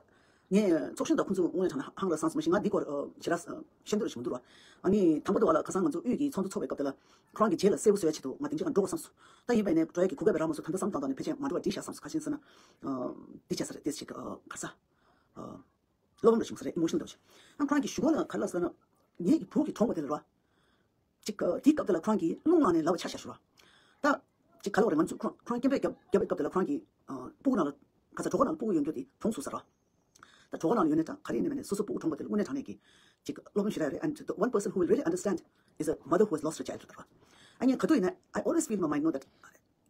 ངས་ཚོགས་གཞོན་དང་ཁོང་ཚོ་དངོས་གནས་དྲང་གནས་ཧང་ར་སངས་མ་ཤེས། ང་འདི་སྐོར་ཞེ་དྲག་ཤེས་འདོད་ཞིག་མི་འདུག་ར། ཨ་ནི་དང་པོ་དེ་བ་ལ་ཁ་སང་ང་ཚོ་དབུས་ཀྱི་ཚོགས་འདུ་ཚོགས་པའི་སྐབས་དེ་ལ་ཁོ་རང་གི་རྗེས་ལ་གསལ་པོ་བཟོ་ཡ་ཆེད་དུ་ང་དེང་ཆ་གང་འགྲོ་དགོས་བསམ་སོང་། ད་ཡིན་པ་ཡིན་ནའི་འགྲོ་ཡ་གི་གོ་སྐབས་རག་མ་སོང་། ད་ལྟ་བསམ་བཏང་བཏང་ནས་ཕལ་ཆེར་མ་འགྲོ་བ་འགྲིག་ཤག་བསམ་སོང་། ག་ཅི་ཡིན་ཟེར་ན། འདི་བྱས་ས་རེད་དེ་ཅིག་ག་ས། བློ་ཕམ་འདྲ་བྱུང་ས་རེད། ཨི་མོ་ཤི་ནལ་འདྲ་བྱུང་། ཨ་ཁོ་རང་གིས་ཞུ་གོ་ལ་ག་ལ་ཟེར་ན། ངེད་ཀྱི་བུ་གི་གྲོངས་པ་དེ་ལ་ར། ཅིག་དེའི་སྐབས་དེ་ལ་ཁོ་རང་གིས་རླུང་ལངས་ནས་ལབ་པ་ཆ་བཞག་ཞུ་ར། ད། ཅིག་ག་ལོག་རེད། ང་ཚོས་ཁོ་ཁོ་རང་སྐད་འབོད་རྒྱབ་རྒྱབ་པའི་སྐབས་དེ་ལ་ཁོ་རང་གིས། ཨ། སྤུ་གུ་ནང་ལ། ག་ས་གྲོད་ཁོག་ནང་ལ་སྤུ་གུ་ཡོད་རྒྱུ་དེ་གྲོངས་སོང་ཟེར་ར། ད་གྲོད་ཁོག་ནང་ལ་ཡོད་ནས་ད་ག་རེ་ཡིན་ནའི་མིན་ནའི་སོ་སོ་སྤུ་གུ་གྲོངས་པ་དེ་ལ་དངོས་གནས་དྲང་གནས་ཀྱི། ཅིག་བློ་ཕམ་ཞེ་དྲག་རེད། And the one person who will really understand is a mother who has lost her child to the drug. ཨ་ངས་ག་དུས་ཡིན་ན། I always feel in my mind, know that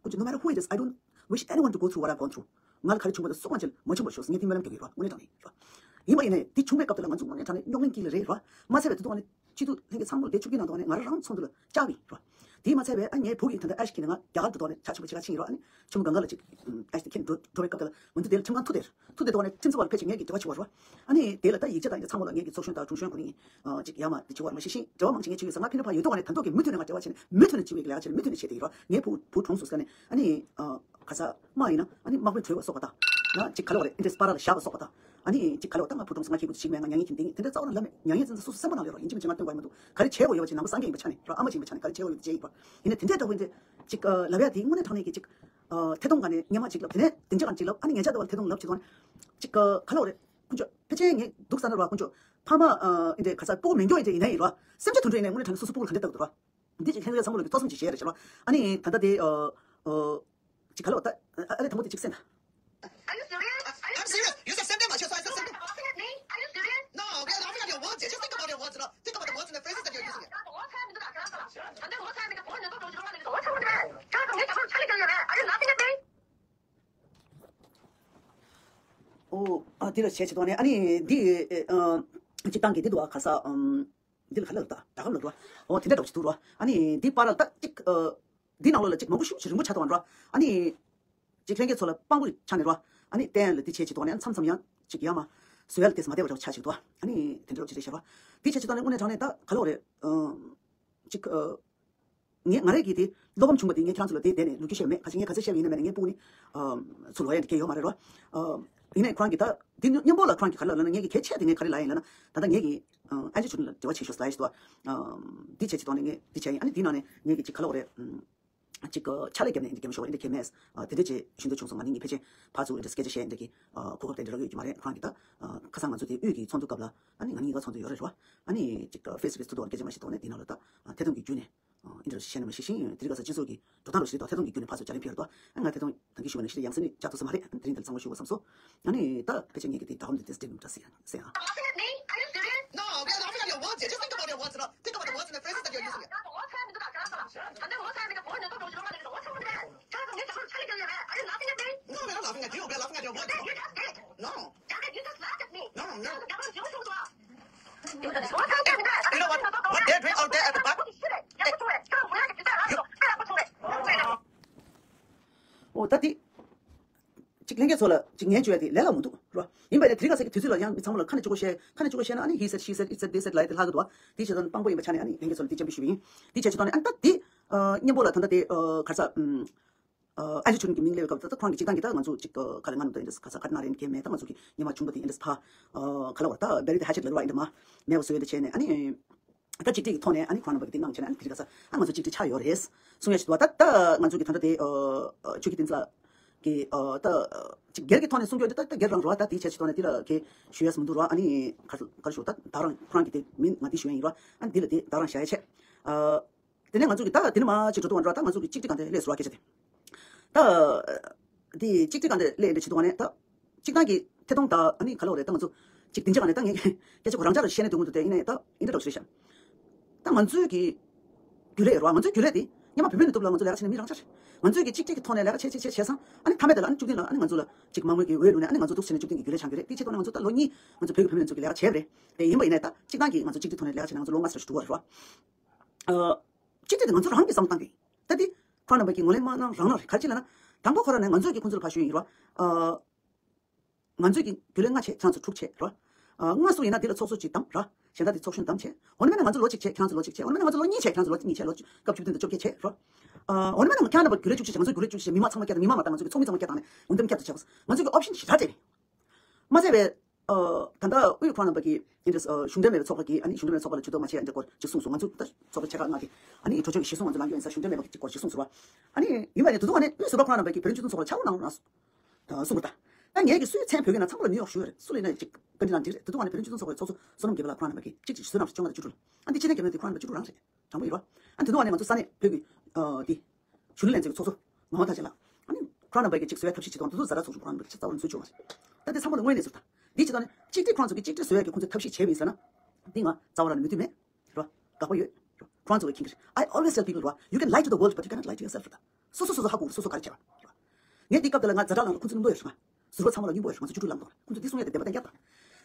ཁོ་ཚོ་no matter who it is, I don't wish anyone to go through what I've gone through. ང་ལ་ག་རེ་བྱུང་བ་དང་སུ་གང་ཅིག་མ་བྱུང་བར་ཤོག་ངས་དེ་སྨོན་ལམ་རྒྱག་གི་ཡོད་ར། དངོས་གནས་དྲང་གནས་ར། ཡིན་པ་ཡིན་ནའི་དེ་བྱུང་བའི་སྐབས་དེ་ལ་ང་ཚོ་དངོས་གནས་དྲང་གནས་རྙོག་གླེང་དཀྱིལ་ལ་རེད་རོ། མ་ཚད་པའི་དེ་དུས་ནས་སྤྱི་འཐུས་ལྷན་རྒྱས་ཚང་མ་ལོ་ཟླ་བཅུ་གཅིག་ནང་དུ་ནས་ང་རང་རང་ཚོགས་འདུ་ལ་བཅར་བ་ཡིན་རོ། དེ་མ་ཚད་པའི་ཨ་ངའི་བུ་གིས་ད་ལྟ་ཨེ་ཤི་ཁི་ནས་ང་རྒྱ་གར་དུ་ཐོག་ནས་ཆ་ཆེན་པོ་ཆེ་ཁ་ཕྱིན་ཡིན་རོ། ཨ་ནི་ཆུ་མོ་གངྒཱ་ལ་ཅིག་ཨེ་ཤི་ཁི་འགྲོ་འགྲོ་བའི་སྐབས་དེ་ལ་ང་ཚོ་དེ་ལ་ཁྲིམས་ཁང་ཐུག་དེར་ཐུག་དེ་ཐོག་ནས་ཁྲིམས་རྩོད་པ་ལ་ཕལ་ཆེར་ངེད་ཀྱི་འབྲེལ་བ་བྱེད་པ་རོ། ཨ་ནི་དེ་ལ་ད་ཡིག་ཆ་དང་ཡིན་ན་ཚང་མ་ལ་ངེད་ཀྱི་ཚོགས་གཞོན་དང་དྲུང་གཞོན་ཁོ་ནི་ཅིག་ཡར་མར་དེ་བྱེད་པ་མ་ཤེས་ཤིང་འབྲེལ་བ་མང་ཆེ་ངས་བྱེད་ཡོད་ཟེར། ང་ཕན་ནུས་ཕར་ཡོད་དུས་ནས་ད་ཐོག་གི་མུ་མཐུད་ནས་ང་འབྲེལ་བ་བྱས་ནས་མུ་མཐུད་ནས་བྱེད་པའི་ལས་ཀ་བྱས་ནས་མུ་མཐུད་ནས་བྱས་ཏེ་ཡིན་རོ། ངའི་བུ་བུ་གྲོངས་སོང་ཟེར་ནས་ཨ་ནི་ག་ས་མ་ཡིན་ན་ཨ་ནི་དམག་དཔོན་བྲོས་པ་སོགས་པ་དང་། ཡང་ཅིག་ག་ལ་བ་རེད་ཨེ་འདྲས་སྤ་ར་ལ་བཞག་པ་སོགས་པ་དང་། ཨ་ནི་ཅིག་ག་ལ་བ་ད་ང་བུ་གྲོངས་སོང་ང་ཁྱེད་བུ་ཅིག་མེད་ང་མྱ་ངན་ཁྱིམ་སྡིངས་དེ་འདྲ་རྩ་བ་ནས་ལབ་མེད། མྱ་ངན་ཙམ་ཙམ་སོ་སོ་སེམས་པ་ནང་ལ་རོ་ཡིན་གཅིག་མིན་གཅིག་ང་སྟོན་དགོས་མི་འདུག་ག་རེ་བྱེད་དགོས་ཡོད་པ་བྱས་ནམ་སངས་རྒྱས་ཡིན་པ་ཆ་ནས་རོ། ཨ་མ་ཅིག་ཡིན་པ་ཆ་ནས་ག་རེ་བྱེད་དགོས་ཡོད་པ་བྱས་ཡིན་པ། ཡིན་ན་དེ་འདྲས་འདྲ་བོ་འདྲ་ཅིག་ལབ་ཡ་དེ་དངོས་གནས་དྲང་གནས་ཀྱི་ཅིག་ཐད་གཏོང་ག་ནས་སྔོན་མ་ཅིག་ལབ་དེ་ནས་དེ་འདྲས་ག་ཅིག་ལབ་ཨ་ནི་ངན་ཆགས་འདྲ་བ་ལ་ཐད་གཏོང་ལབ་བྱེད་དོན་ཅིག་ག་ལ་བ་རེད། དཀོན་མཆོག་ཕལ་ཆེར་ངས་སྡུག་ས་ན་རོ་དཀོན་མཆོག་ཕ་མ་ཨ་འདྲས་ག་ས་སྤུ་གུ་མེད་མཁན་འདྲས་ཡིན་ན་ཡིན་རོ། སེམས་ཅན་དུད་འགྲོ་ཡིན་ནའི་དངོས་གནས་དྲང་གནས་སོ་སོ་སྤུ་གུ་ལ་ག་འདྲས་ལྟ་གི་འདུག་རོ། འདི་ཅིག་ལྷན་རྒྱས་ཚང་མ་ལོ་གི་ཐོག་བསམ་ཅིག་བྱས་རེད་ཤག་རོ། ཨ་ནི་ད་ལྟ་དེ་ཨ་ཨ་ཅིག་ག་ལ་བ་ད་ཨ་ཨ་རེ་དང་པོ་དེ་ཅིག་གསན་ད། Are you serious? I'm serious. You said send them. I said, I said, send them. Are you serious? No, we are laughing at your words. Just think about your words, you know. Think about the words and the phrases that you're using. What's happening to that? What's happening to that? Are you laughing at me? ཨོ། ཨ་དེ་ལ་བྱས་བྱེད་དོན་ནི་ཨ་ནི་འདི་ཨ་སྤྱིར་བཏང་གི་འདི་འདུག་ཨ་ག་ས་ཨམ། འདི་ལ་ག་ལ་ལ་ད་ད་ག་ལ་འགྲོ། ཨོ་དེ་འདྲ་འདྲ་བོ་ཅིག་འདུག་རོ། ཨ་ནི་འདི་པར་ལ་ད་ཅིག་ཨ་འདི་ནང་ལོགས་ལ་ཅིག་མང་པོ་ཞེ་པོ་ཅིག་རིང་པོ་ཆགས་འདུག་རོ། ཨ་ནི་ཅིག་ལྷན་རྒྱས་ཚོ་ལ་དཔང་པོ་ཆགས་ནས་རོ། ཨ་ནི་བསྟན་ལ་འདི་བྱས་བྱེད་དོན་ནི་ཨ་མཚམས་མཚམས་ཡང་ཅིག་ཡར་མར་བཟོ་ཡ་ལ་དེ་མ་བདེ་བ་འདྲ་བོ་ཆགས་ཅིག་འདུག་ཨ་ནི་དེ་འདྲ་བོ་ཅིག་རེད་ཤག་རོ། འདི་བྱས་བྱེད་དོན་ནི་དངོས་གནས་དྲང་གནས་ད་ག་ལ་བ་རེད། ཨ་ཅིག་ཨ། ངས་ང་རང་གིས་དེ་བློ་ཕམ་བྱུང་བ་དེ་ངས་ཁྱེད་རང་ཚོ་ལ་དེ་བསྡད་ནས་ལོ་རྒྱུས་བཤད་མེད། ཁ་ཤས་ངས་ག་ཚོད་བཤད་པ་ཡིན་ན་མེད་ན་ངས་སྤུ་གུ་ནི་ཚུར་ལོག་ཡ་འདི་གལ་ཡོད་མ་རེད་རོ། ཡིན་ནའི་ཁོ་རང་གིས་ད་དེ་མཉམ་པོ་ལ་ཁོ་རང་གིས་ག་རེ་ལབ་ན་ངས་ཀྱི་གལ་ཆེ་དེ་ངས་ག་རེ་ལབ་ཡིན་ལབ་ན་ད་ལྟ་ངས་ཀྱི་ཨན་ཅི་ཆུ་ལ་འབྲེལ་བ་བྱེད་ཤོག་ལབ་ཡ་ཞིག་འདུག་འདི་བྱས་ཅིག་ཐོག་ནས་ངས་འདི་བྱས་ཡིན། ཨ་ནི་འདི་ནང་ནས་ངས་ཀྱི་ཅིག་ག་ལབ་དགོས་རེད། ཅིག་ཕྱག་ལས་བརྒྱབ་ནས་འདི་བརྒྱབ་ཤོག་འདི་གལ་མེད། དེ་འདྲ་ཅིག་ཞུ་འདོད་བྱུང་སོང་། ང་ནི་ངས་ཕལ་ཆེར་ཕར་ཚུར་འདི་སྐད་ཆ་བཤད་འདི་གི་གོ་སྐབས་དེ་འདྲ་རག་ཡོད་ཀྱི་མ་རེད། ཁོ་རང་གིས་ད་ཁ་སང་ང་ཚོ་དེ་དབུས་ཀྱི་ཚོགས་འདུ་སྐབས་ལ་ཨ་ནི་ང་གཉིས་ཀ་ཚོགས་འདུ་ཡོད་རེད་རོ། ཨ་ནི་ཅིག་ཕེ་སི་བྷེ་སི་ཐུག་ཐོག་སྐད་ཆ་མ་བཤད་ཐོག་ནས་འདི་ནང་ལ་ད་ཐད་གཏོང་གི་བརྒྱུད་ནས་འདི་འདྲ་བཤད་ནས་མ་བཤད་ཤིང་དེ་རིང་ཁ་སང་སྤྱི་ཚོགས་ཀྱི་འགྲོ་སྟངས་རོ་ཞིག་རེད་དོ། ཐད་གཏོང་གི་བརྒྱུད་ནས་ཕར་ཚུར་བྱ་ལན་ཕེབས་རེད་དོ། ཨ་ང་ཐད་གཏོང་ད་གིན་ཞུ་བ་ནང་བཞིན་ཡང་སེ་ནི་བཅར་ཐུབ་ས་མ་རེད། དེ་རིང་འདིར་ཚང་མ་ཞུ་བ་བསམ་སོང་། ཨ་ནི་ད་ཕལ་ཆེར་ངེད་ཀྱི་དེ་ད་ཧོམ་དེ་དེ་སྒྲིག་འདྲ་ཟེར་ཡང་ཟེར་ཡང་། Laughing at me? Are you serious? No, we are laughing at your words. Just think about your words, you know. Think about the words and the phrases that you're using. What's happening to that? What's happening to that? Are you laughing at me? No, we're not laughing at you. We're laughing at your words. You just did. No. You just laughed at me. No, no. You know what? What they're doing out there at the back? ཨོ་ད་དེ། ཅིག་ལྷན་རྒྱས་ཚོ་ལ་ཅིག་ངས་བརྗོད་ཡ་དེ་ལས་སླ་མི་འདུག་རོ། ཡིན་པ་ཡིན་ན་དེ་རིང་ཁ་སང་གི་དུས་ཚོད་ལ་ཡང་མི་ཚང་མ་ལ་ཁ་ནས་གཅིག་པོ་བཤད་ཁ་ནས་གཅིག་པོ་བཤད་ན་ཨ་ནི་he said, she said, it said, they said ལབ་ཡ་དེ་ལྷག་གི་འདུག་བ། དེ་བྱས་ཙང་དཔང་པོ་ཡིན་པ་ཆ་ནས་ཨ་ནི་ལྷན་རྒྱས་ཚོ་ལ་དེ་སྤྱན་འབུལ་ཞུ་བ་ཡིན། དེ་བྱས་ཙང་ནས་ཨ་ནི་ད་དེ་མཉམ་པོ་ལ་ད་ལྟ་དེ་ག་རེ་ཟ། ཨ་ཅེ་ཆུ་ནུ་གི་མིང་སླེབས་སྐབས་ད་ལྟ་ཁོ་རང་གི་སྤྱིར་བཏང་གི་ད་ང་ཚོ་ཅིག་ག་རེ་ང་རང་ཚོ་ཨེ་འདྲས་ག་ས་ག་རེ་ན་རེ་མཁན་མེད། ད་ང་ཚོ་གི་ཉི་མ་བྱུང་བ་དེ་ཨེ་འདྲས་ཕ་ག་ལ་བ་ད་bury the hatchet ལབ་ར་ཨེ་འདྲས་མ་མེད་པ་བཟོ་ཡ་འདྲ་བྱས་ནས་ཨ་ནི། ད་གཅིག་སྒྲིལ་གྱི་ཐོག་ནས་ཨ་ནི་ཁོང་རྣམ་པ་གི་དེ་གནང་བྱས་ནས་ཨ་ནི་དེ་རིང་ཁ་སང་ཨ་ང་ཚོ་གཅིག་སྒྲིལ་ཆགས་ཡོད་རེད་གསུང་ཡ་ཞིག་འདུག་བ། ད་ད་ང་ཚོ་གི་ད་ལྟ་དེ་ཨ་ཆོས་ཀྱི་བསྟན་རྩ་གི་ཨ་ད་ཅིག་སྒེར་གྱི་ཐོག་ནས་གསུང་རྒྱུ་འདི་ད་ད་སྒེར་རང་རེད་བ། ད་དེའི་ཆ་ཞིག་ཐོག་ནས་དེ་ལ་གི་ཞུ་ཡས་མི་འདུག་ར། ཨ་ནི་ག་ག་རེ་ཞུ་ད་ད་རང་ཁོ་རང་གི་དེ་མིང་ང་དེ་ཞུ་ཡས་ཡིན་ར། ཨ་ནི་དེ་ལ་དེ་ད་རང་བཞག་ཡས་བྱས། ཨ་དེ་ནས་ང་ཚོ་གི་ད་དེ་ནས་མར་ཅིག་འགྲོ་དུས་ང་འགྲོ་ད་ང་ཚོ་གི་གཅིག་སྒྲིལ་གང་དེ་སླེབས་སོང་ར་སྐད་ཆ་དེ། ད། དེ་གཅིག་སྒྲིལ་གང་དེ་སླེབས་འདྲ་བྱེད་དུས་ནས་ད། གཅིག་ཐང་གི་ཐད་གཏོང་ད་ཨ་ནི་ག་ལ་བ་རེད། ད་ང་ཚོ་གཅིག་སྡིངས་ཆ་གང་ནས་ད་ངས་སྐད་ཆ་གོ་རང་ཅག་ལ་བཤད་ནས་འདུག་མི་འདུག་དེ་ཡིན་ནས་ད་ཡིན་འདྲ་འདྲ་བོ་ཞིག་རེད་ཤག་ད་ང་ཚོའི་གི་རྒྱུན་ལས་རེད་བ། ང་ཚོའི་རྒྱུན་ལས་དེ་སྔོན་མ་བོད་མི་ནས་སྟོབས་ལ་ང་ཚོ་ལས་ཀ་བྱེད་ནས་མི་རང་ཅག་རེད། ང་ཚོའི་གི་གཅིག་སྒྲིལ་གི་ཐོག་ནས་ལས་ཀ་བྱེད་བྱེད་བྱེད་བྱེད་སོང་། ཨ་ནི་མཐའ་མའི་དེ་ལ་ཨ་ནི་བཅུ་བདུན་ལ་ཨ་ནི་ང་ཚོ་ལ་ཅིག་མང་མོས་ཀྱི་འོས་བླུགས་ནས་ཨ་ནི་ང་ཚོ་འདུག་ཟེར་ནས་བཅུ་བདུན་གི་རྒྱུན་ལས་ཆགས་རྒྱུ་རེད། དེ་ཆེད་དུ་ནས་ང་ཚོ་ད་ལོ་གཉིས་ང་ཚོ་བོད་ཀྱི་བུད་མེད་ལྷན་ཚོགས་ཀྱི་ལས་ཀ་བྱས་པ་རེད། དེ་ཡིན་པ་ཡིན་ནས་ད་གཅིག་ཐང་གི་ང་ཚོ་གཅིག་སྒྲིལ་ཐོག་ནས་ལས་ཀ་བྱས་ནས་ང་ཚོ་ལོ་ལྔ་ཙམ་ཞིག་འགྲོ་བ་རེད་བ། ཨ། གཅིག་སྒྲིལ་དེ་ང་ཚོ་རང་གིས་བསམ་བློ་བཏང་དགོས། ད་དེ་ཁོ་རང་རྣམ་པ་གིས་ངོས་ལེན་མ་གནང་རང་རང་རེད། ག་རེ་བྱས་ལབ་ན། དང་པོ་ཁོ་རང་ནས་ང་ཚོས་ཀྱིས་ཁོང་ཚོ་ལ་ཕར་ཞུས་ཡིན་རོ། ཨ། ང་ཚོས་ཀྱིས་རྒྱུན་ལས་ལྔ་བྱས་ཁྱེད་རང་ཚོ་དྲུག་བྱས་རོ། ཨ། ལྔ་སུ་ཡིན་ན་དེ་ལ་ཚོགས་གཙོ་གཅིག་བདམས་ར། གཞན་དག་དེ་ཚོགས་གཞོན་བདམས་བྱས། འོ་ན་མིན་ན་ང་ཚོ་ལོ་གཅིག་བྱས་ཁྱེད་རང་ཚོ་ལོ་གཅིག་བྱས། འོ་ན་མིན་ན་ང་ཚོ་ལོ་གཉིས་བྱས་ཁྱེད་རང་ཚོ་ལོ་གཉིས་བྱས། ལོ་སྐབས་བཅུ་བདུན་དང་བཅོ་བརྒྱད་བྱས་རོ། ཨ། འོ་ན་མིན་ན་ཁྱེད་རང་རྣམ་པ་རྒྱུན་ལས་བཅུ་གཅིག་བྱས། ང་ཚོ་རྒྱུན་ལས་བཅུ་གཅིག་བྱས། མི་མང་ཚང་མ་བསྐྱལ་དང་མི་མང་མ་དང་ང་ཚོ་གི་ཚོགས་མི་ཚང་མ་བསྐྱལ་དང་ནས་འོ་འདེམས་བསྐྱར་དུ་བྱས། ང་ཚོ་གི་ཨོབ་ཤན་ཞེ་དྲག་སྤྲད་པས། མ་ཚད་པའི། ཨ། ད་ལྟ་དབུས་ཁོང་རྣམ་པ་གིས་ཨིན་ཌི་ཨ་གཞུང་འབྲེལ་མེད་པའི་ཚོགས་པ་གིས་ཨ་ནི་གཞུང་འབྲེལ་མེད་ཚོགས་པ་ལ་ཇུས་གཏོགས་མ་བྱེད་ཡ་འདྲ་སྐོར་ཅིག་གསུངས་སོང་། ང་ཚོ་ད་ཚོགས་པ་ཆེ་ཁག་ལྔ་གིས་ཨ་ནི་གྲོས་ཆོད་ཀྱི་གཞི་བཟུང་ང་ཚོ་ལངས་རྒྱུ་ཡིན་ས་གཞུང་འབྲེལ་མེད་པ་གི་སྐོར་ཅིག་གསུངས་སོང་བ། ཨ་ནི་ཡིན་པ་ནི་དེ་དུས་ཨ་ནི་དབུས་ཟུར་པ་ཁོང་རྣམ་པ་གིས་བོད་རང་སྤྱི་མཐུན་ཚོགས་པ་ལ་ཕྱག་དབང་གནང་རོགས་གནང་གསུངས་པ་རེད། ད་ངས་ཀྱི་སུས་མཚན་བོད་ཀྱི་ནང་ཚང་མ་ལ་ནུས་ཡོད་ཞུ་ཡོད་རེད། སུ་ལ་ཡིན་ན་ཅིག་བཀའ་འདྲི་གནང་འགྲིག་རེད། དེ་དུས་ཨ་ནི་བོད་རང་སྤྱི་མཐུན་ཚོགས་པའི་ཚོགས་གཙོ་བསོད་ནམས་རྒྱལ་པོ་ལགས་ཁོང་རྣམ་པ་གིས་གཅིག་གཅིག་བསོད་ནམས་བཅོ་ལྔ་དང་བཅུ་དྲུག་ལ་ཨ་ནི་སྤྱི་ནས་རྒྱ་མི་དེ་ཁོང་རྣམ་པ་བཅུ་དྲུག་རང་རེད། དྲང་པོ་ཡིན་རོ། ཨ་དེ་དུས་ཨ་ནི་ང་ཚོ་ས་གནས་བོད་ཀྱི་ཨ་དེ་གཞོན་ནུ་ལྷན་ཚོགས་ཀྱི་ཚོགས་གཙོ་ངག་དབང་ཐར་རྒྱན་ལགས་ཨ་ནི་ཁོང་རྣམ་པ་གིས་གཅིག་བཟོ་ཡ་ཐབས་ཤེས་བྱེད་དང་དེ་དུས་ཟ་ར་ཚོགས་ཆུང་ཁོང་རྣམ་པ་གིས་རྩ་བ་ནས་བཟོ་བཅུག་མ་རེད། ད་དེ་ཚང་མ་ལ་དངོས་གནས་ཟེར་ད། འདི་བྱེད་སྟངས་ནི་གཅིག་སྒྲིལ་ཁོང་ཚོ་གིས་གཅིག་སྒྲིལ་བཟོ་ཡ་གི་ཁོང་ཚོས་ཐབས་ཤེས་བྱས་པ་ཡིན་ཟེར་ན། འདི་ང་རྩ་བ་རང་ལ་མོས་མཐུན་མེད་རོ། དགག་པ་ཡོད་རོ། ཁོང་ཚོ་གིས་མཁྱེན་གྱི་རེད། I always tell people རོ། You can lie to the world, but you cannot lie to yourself རོ། སོ་སོ་སོ་སོ་ཧ་གོ་རོ། སོ་སོ་ག་རེ་བྱས་པ་རོ། ངས་འདི་སྐབས་དེ་ལ་ང་ཛ་དྲག་ལངས་ལ་ཁོང་ཚོ་བླུན་པོ་ཡོད་རེད་མ། ཟུར་པ་ཚང་མ་ལ་བླུན་པོ་ཡོད་རེད། ང་ཚོ་བཅུ་དྲུག་ལངས་དང་རེད། ཁོང་ཚོ་འདི་གསུང་ཡ་དེ་བདེན་པ་གཏན་འཁེལ་དང་།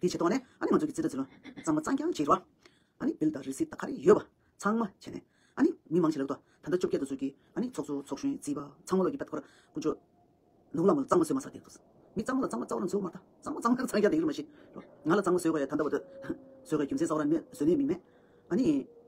དེ་བྱེད་ཐོག་ནས་ཨ་ནི་ང་ཚོ་གི་རྩིས་ཁྲ་རྩིས་ལོ་གཙང་མ་གཙང་རྐྱང་བྱེད་རོགས། ཨ་ནི་བིལ་དང་རི་སིད་དང་ག་རེ་ཡོད་པ་ཚང་མ་བྱས་ནས། ཨ་ནི་མི་མང་ཆེ་ལ་ད་ད་ལྟ་བཅོ་བརྒྱད་དུ་བཟོས་ཀྱི་ཨ་ནི་ཚོགས་གཙོ་ཚོགས་གཞོན་རྩིས་པ་ཚང་མ་ལོ་གི་བད་ཁོ་ར་ཀུ་ཅོ་ནུག་ལ་མ་ལ་གཙང་མ་བཟོས་མ་ཚར་དེ་འདུག་མི་གཙང་མ་ལ་གཙང་མ་རྩ་བ་ནས་བཟོས་མ་ད་གཙང་མ་གཙང་མ་གཙང་རྐྱང་དེ་ཡོད་མ་ཤེས། ང་ལ་གཙང་མ་བཟོས་དགོས་ཡ་ད་ལྟ་བར་དུ་བཟོས་དགོས་རྒྱུ་མཚན་རྩ་བ་ནས་མེད། བཟོས་ནས་མིན་མེད། ཨ་ནི་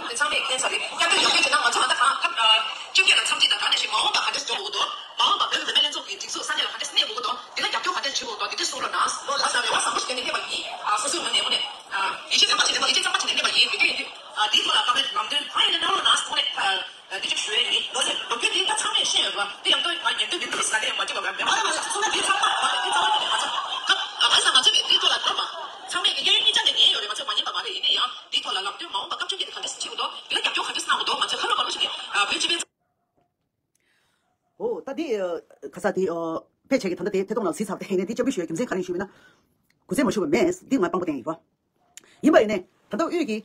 ལུགས་དེ་ཚང་མས་བསྟན་ས་རེད། སྐྱབས་བཅོལ་ཡོང་མཁན་བྱས་ན་ང་ཚོ་ད་ལྟ་གང་སྐབས་བཅོ་བརྒྱད་དང་ཐམས་ཅད་དང་གང་ནས་ཤིག་མ་འོངས་པ་ག་འདྲས་འགྲོ་དགོས་འདུག་མ་འོངས་པ་བོད་ཀྱི་བུད་མེད་ལྷན་ཚོགས་ཀྱི་སྒྲིག་འཛུགས་ས་གནས་ལ་ག་འདྲས་གནས་དགོས་འདུག་དེ་ལ་རྒྱབ་སྐྱོར་ག་འདྲས་བྱེད་དགོས་འདུག་དེ་འདྲས་གསུང་རོགས་གནང་། ལོ་ལ་ས་རེ་བ་བཟང་པོ་ཞིག་བསྟན་ནས་སླེབས་པ་ཡིན། ཨ་སོ་སོའི་ངོས་ནས་དངོས་གནས་ཨ་ཡིད་ཆེས་ཚང་པ་བྱས་ནས་ཡིད་ཆེས་ཚང་པ་བྱས་ནས་སླེབས་པ་ཡིན། དེ་དུས་ཡིན་དུས་ཨ་དེའི་ཐོག་ལ་བཀའ་མོལ་ལམ་སྟོན་གང་ཡིན་ནའི་གནང་རོགས་གནང་ཟེར་དངོས་གནས་ཨ་འདི་ཅིག་ཞུ་ཡས་ཡིན། ལོ་ཚད་ལོ་རྒྱུས་འདི་ད་ཚང་མས་ཤེས་ཡོད་པ། དེ་ཡང་ཏོག་ང་ཉན་འདོད་མི་འདུག་ཟེར་ནས་མ་བརྗོད་པ་བས་མ་རེད། མ་རེད། མ་རེད། ཚང་མ་འདི་ཚང་མ་མ་རེད། འདི་རྩ་བ་ཉིད་ནས་ང་ཚོ་སྐབས་ག་ས་ང་ཚོས་འདིའི་ཐོག་ལ་འགྲོ་བ་ཚང་མས་ཀྱི་གཡས་གཡོན་གཉིས་ཆ་ནས་ཉན་ཡོད་རེད། ང་ཚོས་མ་ཉན་པ་མ་རེད། ཡིན་ན་ཡང་འདིའི་ཐོག་ལ་ལམ་སྟོན་མ་འོངས་པ་སྐབས་བཅོ་བརྒྱད་དེ་ག་འདྲས་སེ་བྱེད་དགོས་འདུག་དེ་ལ་རྒྱབ་སྐྱོར་ག་འདྲས་སེ་གནང་དགོས་འདུག་ང་ཚོས་ཁ་ལོ་བ་ལོ་ཞིག་ནས་བོད་སྤྱི་པའི། འོ་ད་འདི་ཁ་ས་དེ་ཕལ་ཆེར་གྱི་ད་ལྟ་དེ་ཐད་གཏོང་ནང་གཟིགས་ཚར་བ་དེ་ཡིན་ནའི་དེ་སྐྱབས་འཇུག་ཞུ་ཡ་རྒྱུ་མཚན་ག་རེ་ཞུས་པ་ཡིན་ན། གུས་བརྩི་མ་ཞུ་བ་མེད། འདི་ང་དཔང་པོ་བསྟན་ཡིན་པ། ཡིན་པ་ཡིན་ནའི་ད་ལྟ་དབུས་ཀྱི་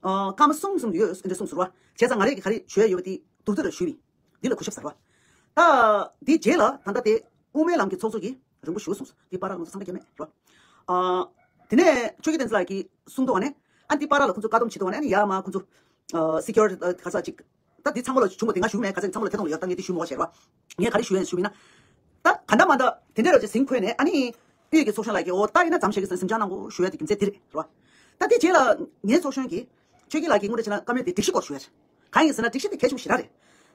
ཨ་སྐར་མ་གསུམ་གསུམ་དུ་ཡོད་འདྲ་གསུངས་ཟེར་བ། བྱས་ཙང་ང་རས་ཀྱི་ག་རེ་ཞུ་ཡ་ཡོད་པ་དེ་མདོར་བསྡུས་ལ་ཞུས་པ་ཡིན། འདི་ལ་གུས་ཞབས་ཟེར་བ། ད་འདི་རྗེས་ལ་ད་ལྟ་དེ་དབུ་མའི་ལམ་གྱི་ཚོགས་གཙོ་གིས་རིང་པོ་ཞུ་གསུངས་སོང་། འདི་བར་ལ་ང་ཚོ་འཚང་ཁ་རྒྱབ་མེད་རོ། ཨ། དེ་ནས་ཆོས་ཀྱི་བསྟན་འཛིན་ལགས་ཀྱིས་གསུངས་དོགས་ནས། ཨ། འདི་བར་ལ་ཁོང་ཚོ་བཀག་སྡོམ་བྱེད་དོགས་ནས། ཨ་ནི་ཡར་མར་ཁོང་ཚོ་ཨ། སི་ཀིའུ་རི་ཊི་ག་ས་ཅིག་ད་འདི་ཚང་མ་ལ་བྱུང་བ་དེ་ང་ཞུ་མེད། ག་ཚད་ཚང་མ་ལ་ཐད་གཏོང་ལ་ཡོད། ད་ངས་འདི་ཞུ་མི་དགོས་བྱས་རོ། ངས་ག་རེ་ཞུ་ཡ་ཞུ་མིན་ན། ད་ག་འདྲ་མ་འདྲ་དེ་འདྲ་རོ་ཅིག་ཟིན་ཁོས་ནས། ཨ་ནི་དབུས་ཀྱི་ཚོགས་གཞོན་ལགས་ཀྱིས་འོ་ད་ཡིན་ན་མཚམས་བཞག་གི་ཟིན་གཟིམ་འཇག་གནང་དགོས་ཞུ་ཡ་དེ་རྒྱུ་མཚན་དེ་རེད་རོ། ད་དེ་རྗེས་ལ་ངའི་ཚོགས་གཞོན་གྱིས་ཆོས་སྐྱིད་ལགས་ཀྱིས་དངོས་འབྲེལ་བྱས་ན་བཀའ་མོལ་དེ་སྒྲིག་གཞི་སྐོར་ཞུ་ཡ་རེད། གང་ཡིན་ཟེར་ན་སྒྲིག་གཞི་དེ་གལ་ཆེན་པོ་ཞེ་དྲག་རེད།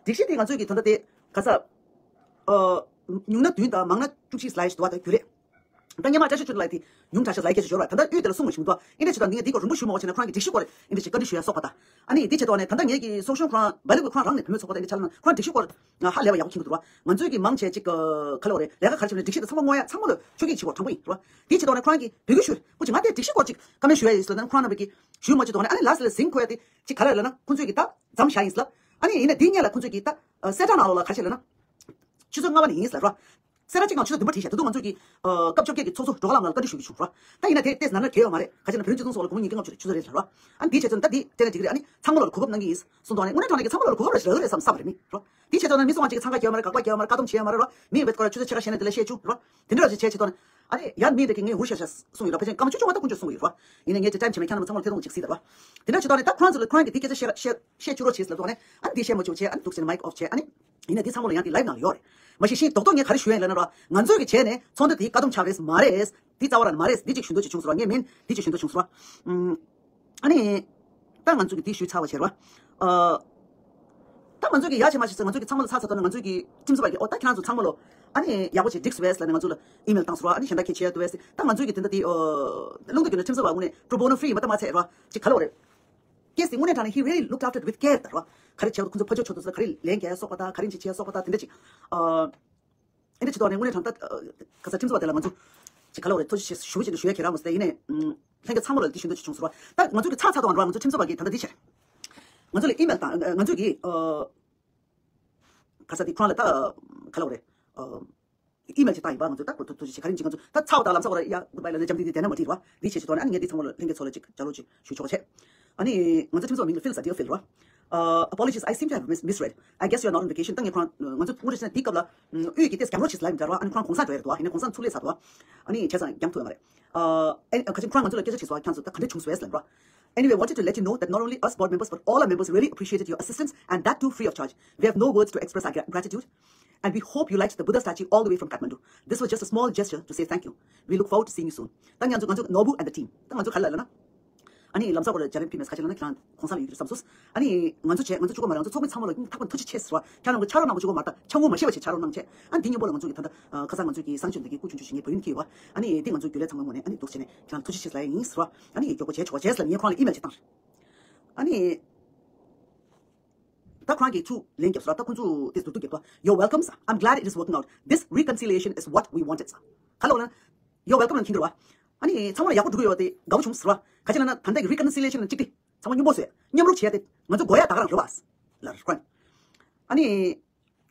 སྒྲིག་གཞི་དེ་ང་ཚོས་ཀྱི་ད་ལྟ་དེ་ག་ས། ཨ། ཉུང་ན་བདུན་དང་མང་ན་བཅུ་གཅིག་ལབ་ཡ་ཞིག་འདུག་བ། ད་རྒྱུན་རེད། ད་སྔོན་མ་བཀྲ་ཤིས་ཆོས་སྒྲོན་ལགས་དེ་ཉུང་དྲགས་ཤག་ལབ་སྐད་ཆ་ཤོར་བ། ད་ལྟ་དབུས་དེ་ལ་གསུང་མ་བྱུང་འདུག་ཨིན་དེ་བྱེད་དང་ནི་ངས་འདི་སྐོར་རིང་པོ་ཞུ་མ་དགོས་བྱས་ན། ཁོ་རང་གིས་སྒྲིག་གཞི་སྐོར་ཨིན་དེ་ཅིག་བཀའ་འདྲི་ཞུ་ཡ་སོགས་པ་དང་། ཨ་ནི་འདི་བྱེད་དོགས་ནས་ད་ལྟ་ངེད་ཀྱི་ཚོགས་གཞོན་ཁོ་རང་སྦ་ལི་བུ་ཁོ་རང་རང་ནས་བུ་མོའི་ཚོགས་པ་དང་འདི་ཆ་ལ་ན་ཁོ་རང་སྒྲིག་གཞི་སྐོར་ཧ་ལས་པ་ཡག་པོ་མཁྱེན་གྱི་འདུག་ར། ང་ཚོས་ཀྱི་མང་ཆེ་ཅིག་ག་ལ་བ་རེད། ལས་ཀ་ག་རེ་བྱས་ན་སྒྲིག་གཞི་དེ་ཚང་མ་བསྔོ་ཡ། ཚང་མ་ལ་ཆོས་སྐད་ཆེ་བ་དྲང་པོ་ཡིན་ར། འདི་བྱེད་དོགས་ནས་ཁོ་རང་གིས་འབོད་སྐུལ་ཞུ། སྐུ་མཁྱེན་ང་དེ་སྒྲིག་གཞི་སྐོར་ཅིག་བཀའ་མོལ་ཞུ་ཡ་ཡིན་ཟེར་ལབ་ན། ཁོ་རང་རྣམ་པ་གིས་ཞུ་མ་བྱེད་དོགས་ནས། ཨ་ནི་ལ་སི་ལ་ཟིན་ཁོ་ཡ་དེ་ཅིག་ག་ལ་ལབ་ན་ཁོང་ཚོས་ཀྱི་ད་མཚམས་བཞག་ཡིན་ཟེར་ལབ། ཨ་ནི་ཡིན་ན་འདི་སྔོན་ལ་ཁོང་ཚོས་ཀྱི་ད་གསལ་བསྒྲགས་ནང་ལོགས་ལ་ག་རེ་བྱས་ལབ་ན། ཆུ་ཚོད་ལྔ་པ་ནས་ཡིན་ཟེར་ལབ་ར། གསལ་བསྒྲགས་གཅིག་ནང་ཆུ་ཚོད་བདུན་པ་བྲིས་ཤག་དེ་དུས་ང་ཚོས་ཀྱི་ཨ། སྐབས་བཅོ་བརྒྱད་ཀྱི་ཚོགས་གཙོ་འགྲོ་ལམ་ལ་བཀའ་འདྲི་ཞུ་རྒྱུ་བྱུང་ར། ད་ཡིན་ན་དེ་ཏོག་ཙམ་ནང་ན་གལ་ཡོད་མ་རེད། ག་ཅི་ན་བོད་རིགས་སྤྱི་མཐུན་ཚོགས་ལ་དགོང་མོ་ཉིན་གྱི་ལྔ་བཅུ་རེད། ཆུ་ཚོད་རེད་ཟེར་ར། ཨ་འདི་བྱས་ཚོད་ད་འདི་བལྟས་ན་འགྲིག་རེད། ཨ་ནི་ཚང་མ་ལ་གོ་སྐབས་གནང་གི་ཡིན་གསུངས་དོགས་ནས། དངོས་གནས་དྲང་གནས་ཀྱི་ཚང་མ་ལ་གོ་སྐབས་ར་ཞིག་རག་གི་རེད་བསམ་བསམ་པ་རེད་མི་རོ། འདི་བྱས་ཚོད་ན་མི་སུ་མང་ཅིག་གིས་འཚང་ཁ་རྒྱག་ཡོད་མ་རེད། དགག་པ་རྒྱག་ཡོད་མ་རེད། བཀག་སྡོམ་བྱས་ཡོད་མ་རེད་རོ། མི་ཡིན་པའི་སྐོར་ཆུ་ཚོད་ཕྱེད་ཀ་ཞེ་ནས་དེ་ལ་བཤད་བཅུག་རོ། དེ་འདྲ་རོ་ཅིག་བྱས་བྱས་དོགས་ནས། ཨ་ནི་ཡར་མི་འདྲ་གི་ངས་ངོ་ཤེས་ཤག་གསུངས་ཡོད་ར། ཕལ་ཆེར་སྐར་མ་བཅུ་བཅུ་མ་གཏོགས་དཀོན་མཆོག་གསུངས་ཡོད་ར། ཡིན་ནའི་ངས་ཅིག་ཊའིམ་བྱས་མེད། ཁྱེད་རྣམས་ཚང་མ་ལ་ཐད་གཏོང་ཅིག་གཟིགས་དང་ར། དེ་འདྲ་བྱས་དོགས་ནས་ད་ཁོ་རང་ཚོ་ལ་ཁོ་རང་གིས་དེ་སྐད་ཆ་བཤད་བཤད་བཤད་བཅུག་རོགས་བྱས་ཟེར་ལབ་དོགས་ནས། ཨ་ནི་འདི་བཤད་མ་བཅུག་བྱས། ཨ་ནི་འདུག་ཟེར་ནས་མའིག་ཨོཕ་བྱས། ཨ་ནི་ཡིན་ནའི་འདི་ཚང་མ་ལ་ཡང་དེ་ལའིབ་ནང་ཡོད་རེད། མ་གཞི་ཤིང་རྡོག་རྡོག་ངས་ག་རེ་ཞུ་ཡ་ཡིན་ལབ་ན་ར། ང་ཚོས་ཀྱི་བྱས་ནས་ཚོགས་འདུ་དེ་བཀག་སྡོམ་ཆགས་རེད་མ་རེད། འདི་རྩ་བ་རང་མ་རེད། འདི་ཅིག་ཞུ་འདོད་ཅིག་བྱུང་སོང་ར། ངས་མིན་འདི་ཅིག་ཞུ་འདོད་བྱུང་སོང་ར། ཨུམ། ཨ་ནི། ད་ང་ཚོས་ཀྱི་འདི་ཞུས་ཚར་བ་བྱས་ར། ཨ། ད་ང་ཚོས་ཀྱི་ཡ་བྱས་མ་བྱས་ཟེར། ང་ཚོས་ཀྱི་ཚང་མ་ལ་ཚར་ཚར་དོན་ནས་ང་ཚོས་ཀྱི་ཁྲིམས་བཟོ་བ་གིས་ཨོ་ད་ཁྱེད་རང་ཚོ་ཚང་མ་ལོ་ཨ་ནི་ཡག་པོ་བྱས་འགྲིག་སོང་བས་ལབ་ནས་ང་ཚོ་ལ་ཨི་མེལ་བཏང་སོང་ར། ཨ་ནི་གཞན་དག་གལ་ཆེ་ཡ་འདུག་བས་ཟེར། ད་ང་ཚོས་ཀྱི་དེ་འདྲ་དེ་ཨོ། རླུང་རྟ་རྒྱུན་ནས་ཁྲིམས་བཟོ་བ་དངོས་གནས་pro bono free མ་ད་མ་ཚད་ར་ཅིག་ག་ལ་བ་རེད། ཀེས་དེ་དངོས་གནས་དྲང་གནས་he really looked after it with care ད་ར། ག་རེ་བྱས་ཁོ་ཚོ་ཕར་ཕྱོགས་ཕྱོགས་དུ་ག་རེ་ལན་རྒྱག་ཡ་སོགས་པ་དང་། ག་རེ་ཅིག་བྱེད་ཡ་སོགས་པ་དང་། དེ་འདྲ་ཅིག་ཨ། ཨེ་འདྲ་བྱེད་དོགས་ནས་དངོས་གནས་དྲང་ད། ཨ། ག་ས་ཁྲིམས་བཟོ་བ་དེ་ལ་ང་ཚོ་ཅིག་ག་ལ་བ་རེད། ཐུགས་རྗེ་ཆེ་ཞུ་བྱེད་དུ་ཞུ་ཡ་ཁྱེད་རང་མ་ཟད། ཡིན་ནའི་ཨུམ། ལྷན་རྒྱས་ཚང་མ་ལ་འདི་ཞུ་འདོད་ཅིག་བྱུང་སོང་ར། ད་ང་ཚོ་གི་ཚར་ཚར་དུ་ང་ར་ང་ཚོ་ཁྲིམས་བཟོ་བ་གིས་ད་ལྟ་འདི་བྱས། ང་ཚོ་ལ་ཨི་མེལ་དང་ང་ཚོ་གི་ཨ། ག་ས་འདི་ཁོ་རང་ལ་ད་ག་ལ་བ་རེད། ཨ། ཨི་མེལ་ཅིག་བཏང་ཡིན་པ། ང་ཚོ་ད་ཐུགས་རྗེ་ཆེ། ག་རེ་ཅིག་ང་ཚོ་ད་ཚར་བ་དང་ལམ་སང་བ་ར་ཡ་གུཌ་བྷའི་ལབ་ནས་འཇམ་ཐིང་ཐིང་བསྡད་ན་མ་འགྲིག་ར། འདི་བྱས་བྱས་དོགས་ནས། ཨ་ནི་ངས་འདི་ཚང་མ་ལ་ལྷན་རྒྱས་ཚོ་ལ་ཅིག་ལྗགས་ཀློག་ཅིག་ཞུ་ཆོག་བྱས། ཨ་ནི་ང་ཚོ་ཁྲིམས་བཟོ་བ་མིང་ལ་Phil ཟེར། Dear Phil ར། Uh, apologies, I seem to have mis- misread. I guess you are not on vacation. ད་ངས་ཁོང་ང་ཚོ་དངོས་འབྲེལ་བྱས་ན་འདི་སྐབས་ལ་ཨུ་ཡོད་ཀྱི་ཏེས་རྒྱང་རོ་ཆེ་ལབ་མི་འདྲ་ར། ཨ་ནི་ཁོང་གོང་ས་འགྲོ་ཡ་རེད་འདུག་ཨ་ནི་གོང་ས་ཚུར་སླེབས་ཚར་འདུག་ཨ་ནི་བྱས་ཙང་རྒྱང་ཐུག་ཡོད་མ་རེད། ཨ། ཨེ་ཁ་ཅིག་ཁོང་ང་ཚོ་ལ་སྐད་ཆ་དྲིས་སོང་། ཁྱེད་ཚོ་ད་ག་འདྲ་བྱུང་སོང་ཟེར་ལབ་ར། Anyway, wanted to let you know that not only us board members but all our members really appreciated your assistance, and that too free of charge. We have no words to express our gra- gratitude. And we hope you liked the Buddha statue all the way from Kathmandu. This was just a small gesture to say thank you. We look forward to seeing you soon. ད་ང་ཚོ་ང་ཚོ་ནོར་བུ་and the team ད་ང་ཚོ་ག་རེ་ལབ་ལབ་ན། ཨ་ནི་ལམ་སང་བར་ལ་ལྗགས་ལན་ཕུལ་མེད། ཁ་ཅིག་ལབ་ན་ཁྱེད་རང་གོང་ས་ལ་ཡོད་ཀྱི་རེད་བསམ་སོང་། ཨ་ནི་ང་ཚོ་བྱས། ང་ཚོ་གཅིག་པོ་མ་རེད། ང་ཚོ་ཚོགས་མི་ཚང་མ་ལ་སྙིང་ཐག་པ་ནས་ཐུགས་རྗེ་ཆེ་ཟེར་བ། ཁྱེད་རང་གི་ཕྱག་རོགས་གནང་བ་གཅིག་པོ་མ་རེད། ད་ཕྱག་ངོ་མ་ཤེས་པ་ཞིག་ཕྱག་རོགས་གནང་བྱས། ཨ་ནི་འདི་སྙིང་པོ་ལ་ང་ཚོ་གི་ད་ལྟ་ཁ་སང་ང་ཚོ་གི་གསང་སྤྱོད་འདི་གི་སྐུ་ཆུང་ཆུང་ཞིག་ངའི་བུ་ཡིན་ཁྱེར་ཡོད་པ། ཨ་ནི་འདི་ང་ཚོ་རྒྱུན་ལས་ཚང་མ་ངོས་ནས་ཨ་ནི་འདུག་བྱས་ནས་ཁྱེད་རང་ཐུགས་རྗེ་ཆེ་ཟེར་ཡ་ཡིན་ཟེར་བ། ཨ་ནི་མགྱོགས་པོ་བྱས་ཆོག་བྱས་ཟེར་ལབ་ངས་ཁོང་ལ་ཨི་མེལ་ཅིག་བཏང་། ཨ་ནི་ད་ཁོ་རང་གིས་ཚུར་ལན་བརྒྱབ་སོང་ར། ད་ཁོང་ཚོ་དེ་ཟུར་དུ་བརྒྱབ་དོ། You're welcome, sir. I'm glad it is working out. This reconciliation is what we wanted, sir. ག་ལ་བ་ན། You're welcome ལབ་མཁན་འདུག་ར། ཨ་ནི་ཚང་མ་ལ་ཡག་པོ་འགྲོ་གི་ཡོད་པ་དེ་དགའ་པོ་བྱུང་ཟེར་བ། ག་ཅི་ལབ་ན་ད་ལྟ་གི་reconciliation ལ་གཅིག་དེ་ཚང་མ་མཉམ་པོ་བཟོས། མཉམ་རུབ་བྱས་ཏེ་ང་ཚོ་དགོས་ཡ་ད་ག་རང་རེད་བ་ལབ་ར་ཁོ་རང་། ཨ་ནི།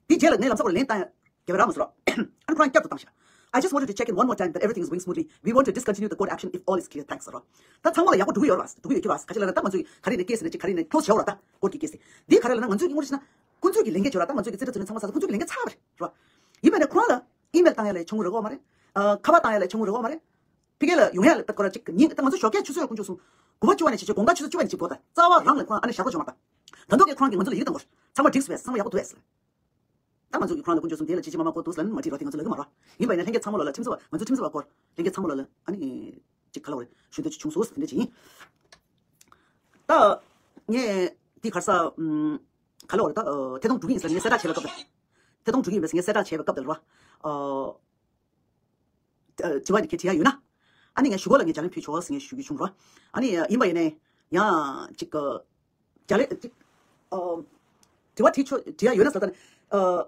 དེ་རྗེས་ལ་ངས་ལམ་སང་བར་ལ་ལན་བཏང་ཡ་རྒྱབ་ར་མ་སོང་ར། ཨ་ནི་ཁོ་རང་བསྐྱར་དུ་བཏང་ཤག I just wanted to check in one more time that everything is going smoothly. We want to discontinue the court action if all is clear. Thanks ཟེར་ར། ད་ཚང་མ་ལ་ཡག་པོ་འགྲོ་གི་ཡོད་རེད་བ། འགྲོ་གི་ཡོད་ཀྱི་རེད་བ། ག་ཅི་ལབ་ན་ད་ང་ཚོས་ག་རེ་ནས་ཀེས་ནས་ཅིག་ག་རེ་ནས་ཁི་ལོ་སི་བྱས་ཡོད་ར། ད་ཀོར་གྱི་ཀེས་དེ། འདི་ག་རེ་ལབ་ན་ང་ཚོས་ཀྱི་དངོས་གནས་བྱས་ན་ཁོང་ཚོས་ཀྱི་ལས་འགན་བྱས་ར། ད་ང་ཚོས་ཀྱི་རྩིས་ཁྲ་བཙུགས་ནས་ཚང་མ་ཚར་སོང་། ཁོང་ཚོས་ཀྱི་ལས་འགན་ཚར་བ་རེད་ར། ཡིན་པ་ནས་ཁོ་རང་ལ་ཨི་མེལ་བཏང་ཡ་ལ་ཆུང་ངུ་རེད་གོ་མ་རེད། ཨ། ཁ་པར་བཏང་ཡ་ལ་ཆུང་ངུ་རེད་གོ་མ་རེད། ཕ་གི་ལ་ཡོང་ཡ་ལ་ད་ཁོ་ར་ཅིག་ཉིན་ད་ང་ཚོ་ཞོགས་ཀས་ཆུ་ཚོད་དགུ་མཇུག་སོང་། དགུ་པ་བཅུ་པ་ནས་བྱེད་ཆོག་དགོང་དག་ཆུ་ཚོད་བཅུ་པ་ནས་བྱེད་དགོས། ད་རྩ་བ་རང་ལ་ཁོ་རང་ཨ་ནི་ཞག་སྒོ་འཇོག་མ་ད། ད་ལྟ་ཁོ་རང་གིས་ཁོ་རང་ལ་ང་ཚོ་ལ་ཡི་གེ་བཏང་གོ། ཚང་མ་འགྲིག་སོང་བས། ཚང་མ་ཡག་པོ་འདུག་བས། ད་ང་ཚོ་གིས་ཁོ་རང་ལ་སྐུ་མཆོག་གསུམ་དེ་ལ་ཅི་ཅི་མ་མ་གོ་འདུག་ཟེར་ལབ་ན་མ་འགྲིག་རོགས། དེ་ང་ཚོ་ལབ་གི་མ་རོགས། ཡིན་པ་ཡིན་ན་ལྷན་རྒྱས་ཚང་མ་ལ་ལ་ཁྲིམས་བཟོ་བ་ང་ཚོ་ཁྲིམས་བཟོ་བ་སྐོར་ལྷན་རྒྱས་ཚང་མ་ལ་ལ་ཨ་ནི་ཅིག་ག་ལ་བ་རེད་ཞུ་འདོད་ཅིག་བྱུང་སོང་། དེ་འདྲ་ཅིག་ཡིན། ད་ངས་འདི་ག་རེ་ཟ། ཨམ། ག་ལ་བ་རེད། ད་ཨ། ཐད་གཏོང་འགྲོ་གི་ཡིན་ཟེར་ངས་གསལ་བསྒྲགས་བྱས་པའི་སྐབས་དེར། ཐད་གཏོང་འགྲོ་གི་ཡིན་པས་ངས་གསལ་བསྒྲགས་བྱས་པའི་སྐབས་དེར་རོ། ཨ། དྲི་བ་འདི་གས་དྲི་ཡ་ཡོད་ན། ཨ་ནི་ངས་ཞུ་སྒོ་ལ་ངས་ལྗགས་ལན་ཕུལ་ཆོག་ཟེར་ངས་ཞུ་རྒྱུ་བྱུང་རོ། ཨ་ནི་ཡིན་པ་ཡིན་ནའི། ཡང་ཅིག་ལྗགས་ལན་ཅིག་ཨ། དྲི་བ་དྲི་ཆོག་དྲི་ཡ་ཡོད་ན་ཟེར་ད་ནི། ཨ།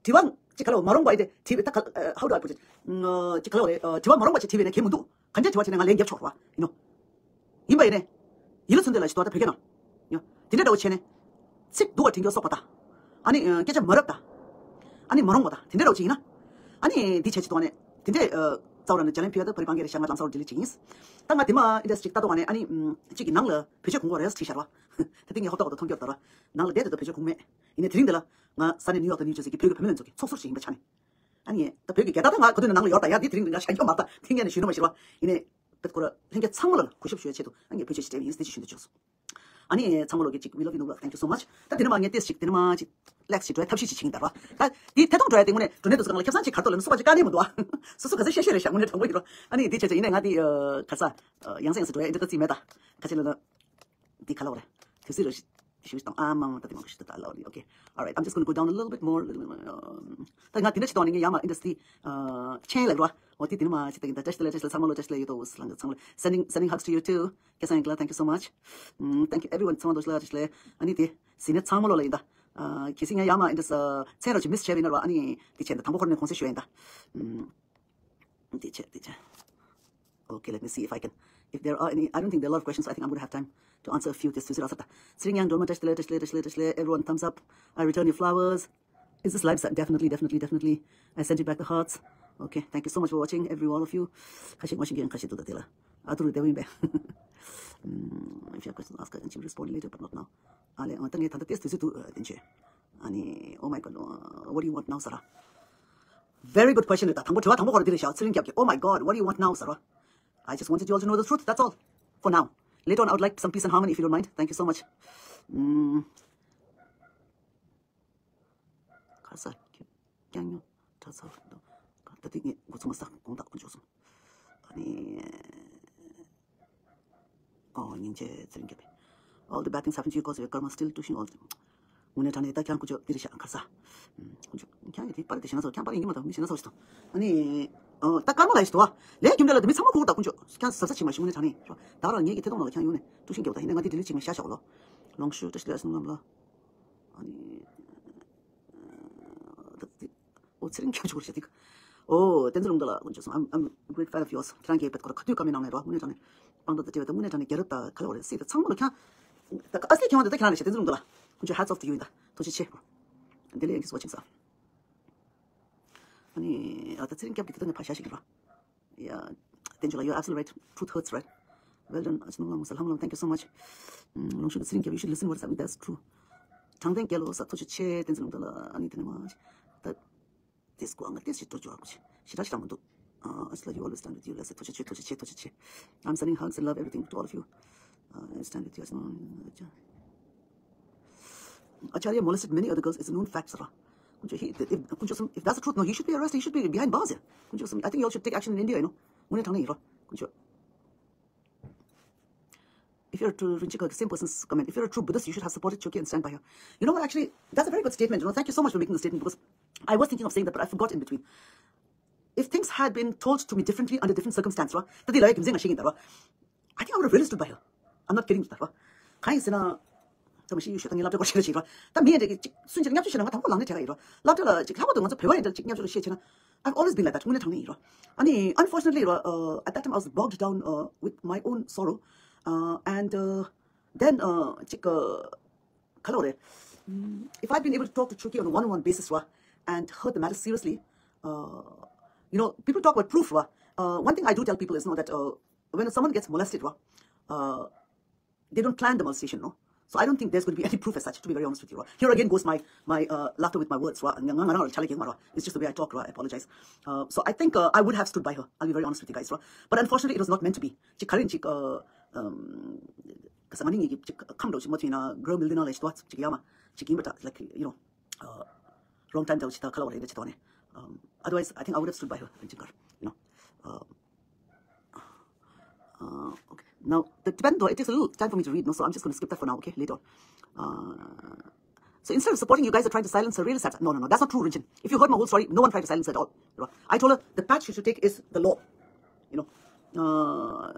དྲི་བ་ཅིག་ག་ལ་བ་མ་རུང་བ་ཡིན་ཏེ་དྲི་བའི་ད་ག་ལ། ཨ། how do I put it? ཨ། ཅིག་ག་ལ་བ་རེད། ཨ། དྲི་བ་མ་རུང་བ་ཅིག་དྲི་བས་ནས་གལ་མི་འདུག་ག་འདྲའི་དྲི་བ་བྱས་ནས་ང་ལན་རྒྱབ་ཆོག་རོ། ཡིན་ནོ། ཡིན་པ་ཡིན་ནའི། ཡིད་ལ་ཚིམ་དེ་ལ་ཞིག་ཏོག་ད་བོད་སྐད་ནང་། ཡ། དེ་འདྲ་འདྲ་བོ་བྱས་ནས། ཚིག་སྡུག་པ་དྲན་རྒྱུ་སོགས་པ་དང་། ཨ་ནི་སྐད་ཆ་མ་རབ་དང་། ཨ་ནི་མ་རུང་བ་དང་དེ་འདྲ་འདྲ་བོ་ཅིག་ཡིན་ན། ཨ་ནི་འདི་བྱས་ཅིག་ཏོག་ནས་དེ་འདྲས། ཨ། རྩ་བ་རང་ནས་ལྗགས་ལན་ཕུལ་ཡ་ད་ཕ་རི་པང་གི་རེད་ཤག་ང་ལམ་སང་ལོ་ཌི་ལིཊ་བྱེད་ཡིན། ད་ང་དེ་མ་ཨིན་ཌས་ཅིག་ལྟ་ཏོ་ག་ནས་ཨ་ནི་ཅིག་གི་ནང་ལ་བེད་སྤྱོད་གོང་གོ་རེས་བྲིས་ཤར་བ། ད་དེ་ངས་ཧོབ་ཏོག་ཏོ་མཐོང་རྒྱུ་ད་ར། ནང་ལ་བསྡད་དེ་ད་བེད་སྤྱོད་གོང་མེད། ཡིན་ནའི་དེ་རིང་འདི་ལ་ང་ས་གནས་ནིའུ་ཡོག་དང་ནིའུ་ཇར་སི་གི་བོད་ཀྱི་བུད་མེད་ཚོ་གི་ཚོགས་ཟུར་ཞིག་ཡིན་པ་ཆ་ནས། ཨ་ནི་ད་བོད་ཀྱི་རྒྱལ་དར་ད་ང་ག་དུས་ནས་ནང་ལ་ཡོད་ད་ཡ་འདི་དེ་རིང་འདི་ང་ཤ་རྒྱོ་མ་ད་ཐེངས་ཡ་ནས་ཞུ་ནོ་མ་ཤེས་ར། ཡིན་ནའི་ད་ཁོ་ར་ལྷན་རྒྱས་ཚང་མ་ལ་ལ་གུས་ཞབས་ཞུ་ཡ་ཆེད་དུ་ཨ་ངས་བོད་ཆས་ཞིག་སྤྲད་ཡིན་ཟེར་ཞུ་འདོད་བྱུང་སོང་། ཨ་ནི་ཚང་མ་ལོ་གི་ཅིག we love you ནོ་ལ། Thank you so much། ད་དེ་ནས་མ་ངས་ཏེས་ཅིག་དེ་ནས་མ་ཅིག་ལེགས་ཅིག་འགྲོ་ཐབས་ཤེས་ཅིག་བྱེད་ཀྱིན་ད་ར། ད་དེ་ཐད་གཏོང་འགྲོ་ཡ་དེ་དངོས་གནས་འགྲོ་གནས་དུ་ཚོ་གང་ལ་ཁྱབ་ཚང་ཅིག་གར་ཐོག་ལ་ནི་སུ་ག་ཅིག་དཀའ་ངལ་མི་འདུག་ཨ། སོ་སོ་ག་ཚོད་ཤེས་ཤེས་རེད་ཤག་དངོས་གནས་དྲང་པོ་ཡིན་རོ། ཨ་ནི་དེ་བྱས་བྱས་ཡིན་ནའི་ང་དེ་ག་ས་ཡང་སེ་ཡང་སེ་འགྲོ་ཡ་འདི་ད་རྩིས་མེད་ད། ཁ་ཆེ་ལ་ལ། འདི་ག་ལ་བ་རེད། དུས་ཚོད་རེ་ཞིག་ཞུ་དང་ཨ་མ་མ་ད་དེ་མང་པོ་ཞིག་ད་ད་ལ་བ་རེད། Okay, all right, I'm just gonna go down a little bit more, little bit more. ད་ང་དེ་འདྲ་ཞིག་དང་ནི་ངས་ཡ་མ་ཨིན་ཌས་ཊི་རི་ཆེན་ལ་རོ། འོ་དེ་དེ་ནི་མ་ཞིག་ད་གིན་ད་བཀྲ་ཤིས་བདེ་ལེགས། བཀྲ་ཤིས་བདེ་ལེགས། ཚང་མ་ལོ་བཀྲ་ཤིས་བདེ་ལེགས་ཡོད་དོ། ཚང་མ་ལོ་sending sending hugs to you too. Kesa Angela, thank you so much. Mm, thank you everyone. ཚང་མ་ལོ་བཀྲ་ཤིས་བདེ་ལེགས། ཨ་ནི་དེ་ཟིན་ནས་ཚང་མ་ལོ་ལ་ཡིན་ད། གལ་སྲིད་ངས་ཡ་མ་ཨིན་ཌས་ཊི་རི་ཆེན་རོ་ཅིག་མི་སི་བྱས་པ་ཡིན་ན་རོ། ཨ་ནི་དེ་བྱས་ད་དང་པོ་ཁོ་རང་ནས་དགོངས་སེལ་ཞུ་ཡ་ཡིན་ད། འདི་བྱས་འདི་བྱས། Okay, let me see if I can. If there are any, I don't think there are a lot of questions. I think I'm going to have time to answer a few. This is Rasa. Srinyang Dolma, Tashle, Tashle, Tashle, Tashle. Everyone, thumbs up. I return your flowers. Is this live? Definitely, definitely, definitely. I sent you back the hearts. Okay, thank you so much for watching, every all of you. Kashi, kashi, kashi, tu datila. Aturu de wimbe. If you have questions, ask. I can respond later, but not now. Ale, ang tangi tanda test tu tu denche. Ani, oh my God, uh, what do you want now, Sarah? Very good question. ད་དང་པོ་དྲི་བ་དང་པོ་ཁོ་ར་འདི་རེད་ཤག་ཚེ་རིང་སྐྱབས་ཀྱིས། Oh my God, what do you want now, Sarah? I just wanted you all to know the truth, that's all. For now. Later on, I would like some peace and harmony, if you don't mind. Thank you so much. ཨུམ། ག་ས་ཀྱང་ཉོ་གྲྭ་ཚང་ད་ལྟ་ངས་འགོ་ཚུགས་མ་ས་དགོངས་དག་ཀུན་སྤྱོད་སོང་། ཨ་ནི། ཨོ་སྙིང་རྗེ་ཚེ་རིང་སྐྱབས། All the bad things happen to you 'cause of your karma, still touching all the དངོས་གནས་དྲང་གནས་ད་ཁྱང་ཀུ་ཅོ་འདི་རེད་ཤག་ག་ས། ཀུ་ཅོ་ཁྱང་ཡི་དེ་པར་དེ་ཞེ་ན་ཚོ་ཁྱང་པར་ཡིན་གྱི་མ་གཏོགས་མི་ཞེ་ན་ཚོ་ཞིག་དང་། ཨ་ནི། ཨོ་ད་ཀརྨ་ལ་ཡི་ཞིག་དོ། ལས་རྒྱུ་འབྲས་ལ་དུ་མི་ཚང་མ་ཁུག་ད་ཀུ་ཅོ་ཁྱང་ཟབ་ས་ཆེ་མ་ཞིག་དངོས་གནས་དྲང་གནས་རོ། ད་རང་ངེད་ཀྱི་ཐེ་གཏོང་ནང་ལ་ཁྱང་ཡོང་ནས་ཀྲུག་ཤིང་རྒྱབ་ད་ཡིན་ན་ང་དེ་འདྲི་ལི་ཅིག་མ་ཤ་ཤོག་ལོ། ལོངས་ཤུ་བཀྲ་ཤིས་བདེ་ལེགས་སུ་ནམ་ལ། ཨ་ནི། ད་དེ། ཨོ་ཚེ་རིང་ཁྱོད་ཆོག་རེད་ཤག་དེ། ཨོ་བསྟན་འཛིན་ལུང་བདེ་ལགས་དཀོན་མཆོག་གསུམ། I'm I'm a great fan of yours. ཁྱེད་རང་གིས་བེད་ཁོ་ར་ག་དུས་བཀའ་མོལ་གནང་ནས་རོ་དངོས་གནས་དྲང་གནས། དཔང་རྟགས་དང་འབྲེལ་བའི་ད་དངོས་གནས་དྲང་གནས་རྒྱལ་རབས་དང་ག་ལ་བ་རེད་སྲིད་ད་ཚང་མ་ལ་ཁྱང་། ད་ཨ་སི་ལི་ཁྱོད་འདི་ད་ཁྱེད་རང་རེད་ཤག་བསྟན་འཛིན་ལུང་བདེ་ལགས་དཀོན་མཆོག་hats off to you ཡིན་ད་ཐུགས་རྗེ་ཆེ། བདེ་ལེགས་ཨེན་ཁིས་ཝ་ཆིང་ས། ཨ་ནི་ཨ་ད་ཚེ་རིང་སྐྱབས་ཀྱི་དེ་ད་ནས་ཕ་ཤ་ཞིག་ཡིན་རོ། Yeah, Tenjula, you're absolutely right. Truth hurts, right? Well done. Thank you so much. ལོངས་ཤུགས་ཚེ་རིང་སྐྱབས། You should listen what is happening. That's true. དྲང་བདེན་རྒྱལ་ལོ་ས་ཐུགས་རྗེ་ཆེ། བསྟན་འཛིན་ལུང་བདེ་ལགས། ཨ་ནི་དེ་ནས་མ་ད་དེ་སྐུ་ཨང་ལ་དེ་ཞིག་ཏུ་འཇོག་ཞེ་དྲག་ཞེ་དྲག་མི་འདུག་ཨ་ཨ་ལ་you always stand with you. ལགས་སེ་ཐུགས་རྗེ་ཆེ། ཐུགས་རྗེ་ཆེ། ཐུགས་རྗེ་ཆེ། I'm sending hugs and love everything to all of you. I stand with you. Acharya molested many other girls. It's a known fact, Sarah. Kunjo, he, if, Kunjo Sum, if that's the truth, no, he should be arrested. He should be behind bars. Yeah. Kunjo Sum, I think you all should take action in India, you know. Ngune thang ni ro. Kunjo. If you're a true Rinchika, same person's comment. If you're a true Buddhist, you should have supported Choki and stand by her. You know what, actually, that's a very good statement. You know, thank you so much for making the statement because I was thinking of saying that, but I forgot in between. If things had been told to me differently under different circumstance, right? Tadi lawyer kimzeng ashing in the I think I would have really stood by her. I'm not kidding. ད་ར། གང་ཡིན་ཟེར་ན། ད་མ་ཤེས་ཡུལ་ཤོད་ད་ངས་སློབ་གྲྭ་སྐོར་ཞིག་ལ་ཞིག་ར། ད་མི་འདྲ་གི་ཅིག་སུན་ཅིག་ལ་བརྙས་བཅོས་བྱས་ན་ང་དང་པོ་ལངས་ནས་བྲལ་ག་ཡིན་ར། སློབ་གྲྭ་ལ་ཅིག་ལྷག་པར་དུ་ང་ཚོ་བོད་པ་ཡིན་འདྲ་ཅིག་བརྙས་བཅོས་ལ་བཤད་བྱས་ན། I've always been like that. དངོས་གནས་དྲང་གནས་ཡིན་ར། ཨ་ནི་unfortunately ར། Uh, at that time I was bogged down uh, with my own sorrow. Uh, and uh, then uh, ཅིག་ག་ལ་བ་རེད། If I'd been able to talk to Choki on a one-on-one basis, right, and heard the matter seriously, uh, you know, people talk about proof, right? Uh, one thing I do tell people is, you know, that uh, when someone gets molested, right, uh, they don't plan the molestation, no? So I don't think there's going to be any proof as such, to be very honest with you, right? Here again goes my my uh, laughter with my words, right? It's just the way I talk, right? I apologize. Uh, so I think uh, I would have stood by her. I'll be very honest with you guys, right? But unfortunately, it was not meant to be. ཅིག་ག་རེ་ཅིག་ཨ་ཨམ་ག་ས་ང་ནི་ངེད་ཀྱི་ཅིག་ཁམས་འདྲ་ཅིག་མ་ཐུན་ན་གྲོ་མིལ་དེ་ན་ལས་ཅིག་ཏོ་ཅིག་ཡ་མ་ཅིག་ཡིན་པ་འདྲ། Like, you know, uh, wrong time འདྲ་ཅིག་ད་ག་ལ་བ་རེད་འདྲ་ཅིག་ཏོ་ནས། Um, otherwise, I think I would have stood by her. རིན་ཆེན་དཀར། You know. Uh, uh, okay. Now, the Tibetan Dua, it takes a little time for me to read, no? So I'm just going to skip that for now, okay? Later on. Uh, so instead of supporting, you guys are trying to silence her. Really sad. No, no, no, that's not true, Rinchen. If you heard my whole story, no one tried to silence her at all. I told her the path she should take is the law. You know. Uh,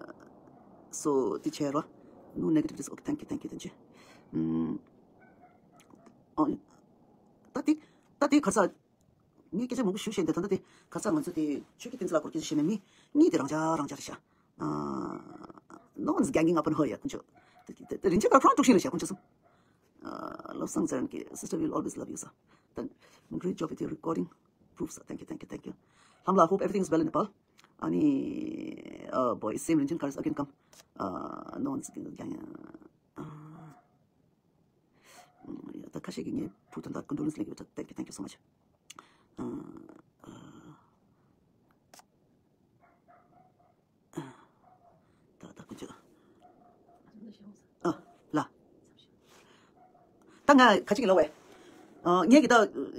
so, teacher, no negativities. Okay, thank you, thank you, thank you. Mm. Oh, ད་དེ་ད་དེ་ག་ས། ངས་སྐད་ཆ་མང་པོ་ཞུ་ཤེས་འདི་ད་ལྟ་དེ་ག་ས་ང་ཚོ་དེ་ཆོས་ཀྱི་བསྟན་འཛིན་ལགས་སྐོར་སྐད་ཆ་བཤད་ན་མི་གཉིས་དེ་རང་འཇགས་རང་འཇགས་རེད་ཤག No one's ganging up on her yet. ཁོང་ཚོ་དེ་དེ་རིན་ཆེན་པ་ཁོ་རང་དཀྲུག་ཤིང་རེད་ཤག་ཁོང་ཚོ་གསུམ། བློ་བཟང་ཚེ་རིང་གིས། Sister, we'll always love you, sir. Then, great job with your recording. Proof, sir. Thank you, thank you, thank you. ལྷམ་ལགས། Hope everything is well in Nepal. ཨ་ནི་ཨ་བོའི་སེམས་རིན་ཆེན་ཁར་ཨ་གིན་ཀམ། ཨ་ནོ་ནི་ཀྱང་ཡང་ད་ཁ་ཤས་ཀྱིས་ངའི་བུ་དོན་དག་ཀུན་ཌོ་ལེན་སི་ལེགས་ཡོད། Thank you, thank you so much. ཨ་ཨ་ད་ད་ཀུན་ཅི། ཨ་ལ། ད་ང་ཁ་ཅིག་ལོ་བས། ཨ་ངས་ཀྱི་ད་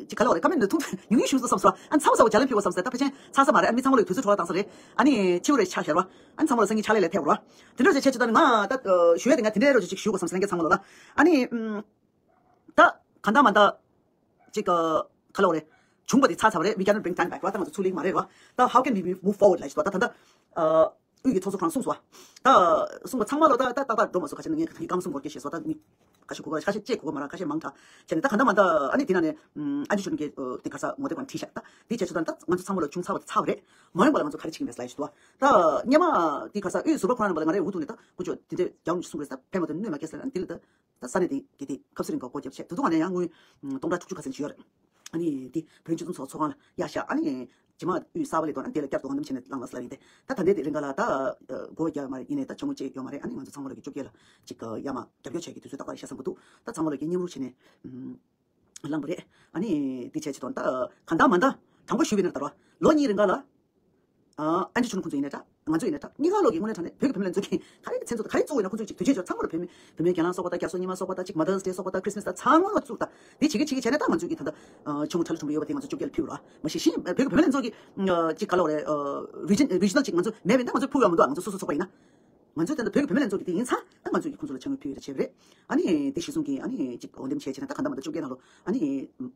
ཅི་ག་ལོ་རེ་ཀ་མེད་འདི་ཐུང་ཉུང་ཉུང་ཞུ་བསམ་སོ། ཨ་ཚང་བ་ཚང་བ་ཇ་ལན་ཕུལ་བ་བསམ་སོ། ད་ཕལ་ཆེར་ཚང་ས་མ་རེད། ཨ་མི་ཚང་མ་ལོ་དུས་ཚོད་འཕྲོ་བ་བཏང་ས་རེད། ཨ་ནི་ཕྱི་རེ་ཆ་ཤར་བ། ཨ་ཚང་མ་ལ་སང་ཉིན་ཕྱག་ལས་ལས་ཐེབས་རོ། དེ་འདྲ་ཞིག་བྱས་ཆུ་ད་ནི་ང་ད་ཞུ་ཡ་དེ་ང་དེ་འདྲའི་རོ་ཅིག་ཞུ་དགོས་བསམ་སོ། ལན་ཀྱི་ཚང་མ་ལོ་ལ། ཨ་ནི་ད་ག་འདྲ་མ་འདྲ་ཅིག་ག་ལོ་རེ་བྱུང་བ་དེ་ཚར་ཚར་བ་རེད། We cannot bring time back. ར་ད་ང་ཚོ་ཚུར་ལེན་མ་རེད་རོ། ད་how can we move forward ལ་ཞུ་ད་ད་ད་ད། དབུས་ཀྱི་ཚོགས་གཙོ་ཁོ་རང་གསུངས་སོ། ད་གསུངས་པ་ཚང་མ་ལོ་ད་ད་ཏག་ཏག་འགྲོ་མ་སོང་། ཁ་ཤས་ནི་ངས་གང་གསུང་དགོས་ཀྱི་ཞེས་སོ། ད་ནི་ཁ་ཤས་གོ་ག་ཁ་ཤས་ཅེས་གོ་ག་མ་ར་ཁ་ཤས་མང་དྲགས་བྱས་ནས། ད་ག་འདྲ་མ་འདྲ་ཨ་ནི་དེ་ན་ནས་ཨ་ཅི་ཆོས་ཀྱི་དེ་ག་ས་ངོ་དེ་ཀོན་ཁྲིད་ཤག་ད་དེ་བྱས་ཆོ་ད་ད་ང་ཚོ་ཚང་མ་ལོ་བྱུང་ཚར་བ་དེ་ཚར་བ་རེད། མ་ཡོང་པ་ལ་ང་ཚོ་ག་རེ་བྱེད་ཀྱི་མེད་ལ་ཞུ་དོ། ད་སྙེ་མ་དེ་ག་ས་དབུས་ཟུར་པ་ཁོ་རང་ནང་པ་ལ་ང་རའི་འུ་ཐུག་ནས་ད་ཀུ་ཅོ་དེ་འདྲས་རྒྱག་མི་གསུང་རེད། ད་ཕན་མ་དོན་གནོད་མ་སྐྱེལ་ཟེར་ན་དེ་ལ་ད། ད་ས་གནས་དེ་གི་དེ་ཁབ་སི་རིང་ག་སྒོ་རྒྱབ་བྱས་དེ་ཚོ་ང་ནས་ཡང་དངུལ་སྟོང་ཕྲག་དྲུག་ཅུ་ཁ་ཚན་ཅིག་ཡོད་རེད། ཨ་ནི་དེ་བོད་སྤྱི་མཐུན་ཚོགས་ཚོགས་ཁང་ལ་གཡར་ཤག་ཨ་ནི་རྗེས་མ་དབུས་གསར་པ་ལས་དོན་ཨ་དེ་ལ་བསྐྱར་དུ་དབང་འདེམས་བྱས་ནས་བླངས་ལ་སླ་རིང་དེ་ད་ད་ལྟའི་དེ་རིང་ག་ལ་ད་སྒོ་རྒྱབ་མ་རེད། ཡིན་ནའི་ད་ཆུང་ངུ་ཅིག་ཡོད་མ་རེད། ཨ་ནི་ང་ཚོ་ཚང་མ་ལོ་གི་བཅོ་བརྒྱད་ལ་ཅིག་ཡར་མར་རྒྱབ་སྐྱོར་བྱས་ཀྱི་དུས་ཚོད་ཏག་ཏག་ཤ་ཚ་པོ་འདུག་ད་ཚང་མ་ལོ་གི་མཉམ་རུབ་བྱས་ནས་བླངས་པ་རེད། ཨ་ནི་དེ་བྱས་ཅི་དོན་ད་གང་ལྟར་མ་ལྟར་དྲང་པོ་ཞུས་པ་ཡིན་ན་ད་ར་ལོ་གཉིས་རིང་ག་ལ། ཨ་ཨན་ཅི་ཆུང་ཁོང་ཚོ་ཡིན་ན་འདྲ། ང་ཚོ་ཡིན་ན་འདྲ། གཉིས་ཀ་ལོག་གི་དངོས་གནས་དྲང་གནས་བོད་ཀྱི་བུད་མེད་ལྷན་ཚོགས་ཀྱི་ག་རེ་མཚན་ཚོགས་དང་ག་རེ་གཙོ་བོ་ཡིན་ན་ཁོང་ཚོ་ཅིག་དུས་ཆེན་ཚོ་ཚང་མ་ལ་བུད་མེད་བུད་མེད་གྱེན་ལངས་སོགས་པ་དང་རྒྱ་མཚོ་ཉི་མ་སོགས་པ་དང་ཅིག་Mother's Day སོགས་པ་དང་Christmas དང་ཚང་མ་ལ་བཙུགས་དང་དེ་བྱེད་ཀྱི་བྱེད་ཀྱི་བྱས་ནས་ད་ང་ཚོ་གི་ད་ལྟ་ཆུང་ངུ་ཁྲ་ལ་ཁྲུམ་པ་ཡོད་པ་དེ་ང་ཚོ་བཅོ་བརྒྱད་ལ་ཕུལ་བ་ར་མ་གཞི་ཤིང་བོད་ཀྱི་བུད་མེད་ལྷན་ཚོགས་ཀྱི་ཅིག་ག་ལ་བ་རེད། Region Regional ཅིག་ང་ཚོ་མེད་པ་ཡིན་ན་ང་ཚོ་ཕུལ་བ་མི་འདུག་ང་ཚོ་སོ་སོ་ཚོགས་པ་ཡིན་ན་ང་ཚོ་ད་ལྟ་བོད་ཀྱི་བུད་མེད་ལྷན་ཚོགས་ཀྱི་དེ་ཡིན་ཚ་ད་ང་ཚོ་གི་ཁོང་ཚོ་ལ་ཆ་དངུལ་ཕུལ་ཡོད་ད་བྱས་པ་རེད། ཨ་ནི་དེ་གཞི་བཟུང་གི་ཨ་ནི་ཅིག་འོས་འདེམས་བྱས་བྱས་ནས་ད་ག་འདྲ་མ་འདྲ་བཅོ་བརྒྱད་ནང་ལོ་ཨ་ནི་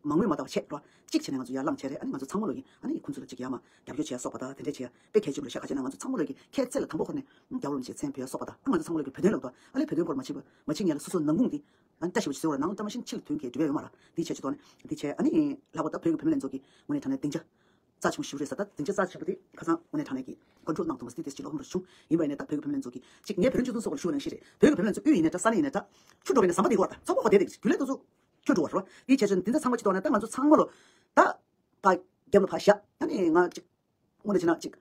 མང་མོས་མ་བཏང་བ་བྱས་ར་གཅིག་བྱས་ནས་ང་ཚོ་ཡར་ལངས་བྱས་རེད། ཨ་ནི་ང་ཚོ་ཚང་མ་ལོ་གི་ཨ་ནི་ཁོང་ཚོ་ལ་ཅིག་ཡར་མར་རྒྱབ་སྐྱོར་བྱས་སོགས་པ་དང་དེ་འདྲས་བྱས་དཔེ་གལ་ཆེན་པོ་རེད་ཤག་ཁ་ཅིག་ན་ང་ཚོ་ཚང་མ་ལོ་གི་ཁྱེད་ཚེ་ལ་དང་པོ་ཁོ་ནས་རྒྱལ་བ་རིན་པོ་ཆེ་མཚན་བོད་སོགས་པ་དང་ཨ་ང་ཚོ་ཚང་མ་ལོ་གི་བོད་དོན་ལབ་དོ་ཨ་ལས་བོད་དོན་སྐོར་མ་ཕྱིན་པ་མ་ཕྱིན་ངེས་ལ་སོ་སོ་ནང་ཁུངས་དེ་ཨ་ནི་བཀྲ་ཤིས་པ་ཞིག་ཟེར་བ་ནང་བཀྲ་མ་ཤིན་ཕྱི་ལ་དོན་གྱི་འབྲེལ་བ་ཡོད་མ་ར་དེ་བྱས་ཆོག་དོ་ནས་དེ་བྱས་ཨ་ནི་ལྷག་པར་ད་བོད་ཀྱི་བུད་མེད་ལྷན་ཚོགས་ཀྱི་ངོས་ནས་དྲང་གནས་སྡིངས་ཆ་རྩ་ཆེན་པོ་ཞིག་རེད་ཟེར། ད་སྡིངས་ཆ་རྩ་ཆེན་པོ་དེ་ཁ་སང་དངོས་གནས་དྲང་གནས་ཀྱི་ཀོན་ཊོལ་གནང་ཐུབ་མ་སོང་། དེ་དེ་ཅིག་ལོག་ཧོན་རུ་བྱུང་ཡིན་པ་ཡིན་ནའི་ད་བོད་ཀྱི་བུད་མེད་ལྷན་ཚོགས་ཀྱི་ཅིག་ངས་བོད་ལྗོངས་སྤྱི་མཐུན་ཚོགས་པ་ལ་ཞུ་བ་ནང་བཞིན་རེད། བོད་ཀྱི་བུད་མེད་ལྷན་ཚོགས་དབུས་ཡིན་ནའི་འདྲ་ཆུ་འགྲོ་བའི་ནས་ཟམ་པ་དེ་གོ་ད་ཚོགས་པ་ཧོ་དེ་དེ་རྒྱུ་ལས་དུ་ཚོགས་ཁྱོད་འགྲོ་བ་རོ་དེ་བྱས་ཚུན་འདི་འདྲ་ཚང་མ་ཅི་ཐོག་ནས་ད་ང་ཚོ་ཚང་མ་ལོ་ད་ཕ་རྒྱབ་ལ་ཕ་བཞག་ཨ་ནི་ང་ཅིག་དངོས་གནས་བྱས་ན་ཅིག་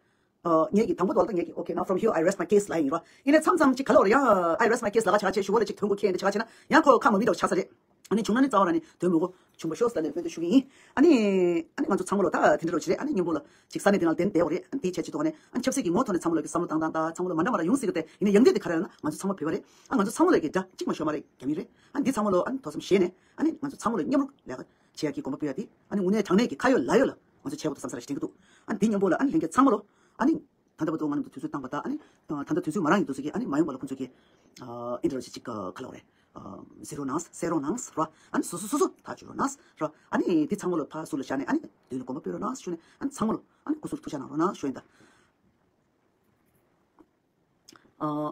ངས་ཀྱི་དང་པོ་དོ་ལ་ད་ངས་ཀྱི་okay, now from here I rest my case ལ་ཡིན་རོ། ཡིན་ནའི་མཚམས་མཚམས་ཅིག་ག་ལོ་ར་ཡ་I rest my case ལ་ཁ་ཆག་ཆེ་ཞུ་བ་ལ་ཅིག་དོན་གོ་ཁྱེད་འདི་ཆག་ཆེ་ན་ཡང་ཁོ་ཁ་མ་མི་འདྲ་བ་ཆགས་ས་རེད། ཨ་ནི་བྱུང་ན་ནི་རྩ་བ་ར་ནི་དོན་མོ་གོ་བྱུང་པ་ཤོག་ཟེར་ནས་སྨོན་འདུན་ཞུ་གི་ཡིན། ཨ་ནི་ཨ་ནི་ང་ཚོ་ཚང་མ་ལོ་ད་དེ་འདྲ་རོ་ཆེ་རེད། ཨ་ནི་མཉམ་པོ་ལ་ཅིག་ས་གནས་དེ་ནང་ལ་བསྡད་བསྡད་བ་རེད། ཨ་ནི་དེ་བྱས་ཅི་ཐོག་ནས་ཨ་ནི་ཆབ་སྲིད་ཀྱི་ངོ་ཐོག་ནས་ཚང་མ་ལོ་གི་བསམ་བློ་བཏང་བཏང་ད་ཚང་མ་ལོ་མ་འདྲ་མ་འདྲ་ཡོང་སྲིད་གི་དེ་ཡིན་ནའི་ཡང་དེ་དེ་ག་རེ་ཡིན་ན་ང་ཚོ་ཚང་མ་འབད་བ་རེད། ཨ་ང་ཚོ་ཚང་མ་ལོ་གི་དགྲ་གཅིག་མ་ཤོར་མ་རེད་རྒྱ་མི་རེད། ཨ་ནི་འདི་ཚང་མ་ལོ་ཨ་ནི་ཐོག་བསམ་བཞེས་ནས་ཨ་ནི་ང་ཚོ་ཚང་མ་ལོ་མཉམ་རུབ་ལས་ཀ་བྱེད་ཡག་གི་དགོངས་པ་སྤོ་ཡག་དེ་ཨ་ནི་དངོས་གནས་དྲང་གནས་ཀྱི་ཁ་ཡོད་ལག་ཡོད་ལ་ང་ཚོ་བྱེད་དགོས་འདུག་བསམ་ས་རེ་ཞིག་དྲན་གི་འདུག་ཨ་ནི་འདི་མཉམ་པོ་ལ་ཨ་ནི་ལྷན་རྒྱས་ཚང་མ་ལོ་ཨ་ནི་ད་ལྟ་བར་དུ་ང་རྣམས་ཀྱི་དུས་ཚོད་བཏང་བ་དང་ཨ་ནི་ད་ལྟ་དུས་ཚོད་མ་རང་ཡིན་འདུག་ཟེར་གི་ཨ་ནི་མ་ཡོང་བ་ལ་ཁོང་ཚོ་གི་ཨ་ཨིན་ཊར་ཅིག་ཅིག་ག་ལ་བ་རེད། ཟེར་རོགས་གནང་ཟེར་རོགས་གནང་རོ། ཨ་ནི་སོ་སོ་སོ་སོ་ཐག་གཅོད་རོགས་གནང་རོ། ཨ་ནི་འདི་ཚང་མ་ལོ་ཕར་ཟུར་ལ་བཞག་ནས་ཨ་ནི་མདུན་ལ་དགོངས་པ་སྤོ་རོགས་གནང་ཞུ་ནས་ཨ་ནི་ཚང་མ་ལོ་ཨ་ནི་སྐུ་གཟུགས་ཐུགས་ཅག་གནང་རོགས་གནང་ཞུ་ཡིན་ད།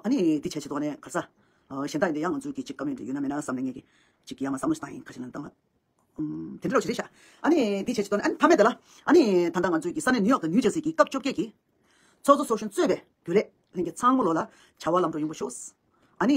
ཨ་ནི་འདི་བྱས་བྱེད་དོགས་ནས་ག་རེ་ཟ། གཞན་དག་ཡིན་ཏེ་ཡང་ང་ཚོའི་གི་ཅིག་ཀ་མེན་ཊི་ཡོད་ན་མེད་ན་བསམ་ནས་ངས་གི་ཅིག་ཡང་མ་བསམ་བློ་ཞིག་བཏང་ཡིན། ཁ་ཤས་ལ་བཏང་ལ། ཨུམ། དེ་འདྲ་ཞིག་རེད་ཤག་ཨ་ནི་འདི་བྱས་བྱེད་དོགས་ནས་ཨ་ནི་ཕ་མེད་དེ་ལ་ཨ་ནི་ད་ལྟ་ང་ཚོའི་གི་ས་གནས་ནིའུ་ཡོག་དང་ནིའུ་ཇར་སི་གི་སྐབས་བཅོ་བརྒྱད་ཀྱི་ཚོགས་གཙོ་ཚོགས་གཞོན་གཙོས་པའི་རྒྱུན་ལས་ལྷན་རྒྱས་ཚང་མ་ལོ་ལ་བྱ་བ་ལམ་འགྲོ་ཡོང་པ་ཤོག་ཨ་ནི་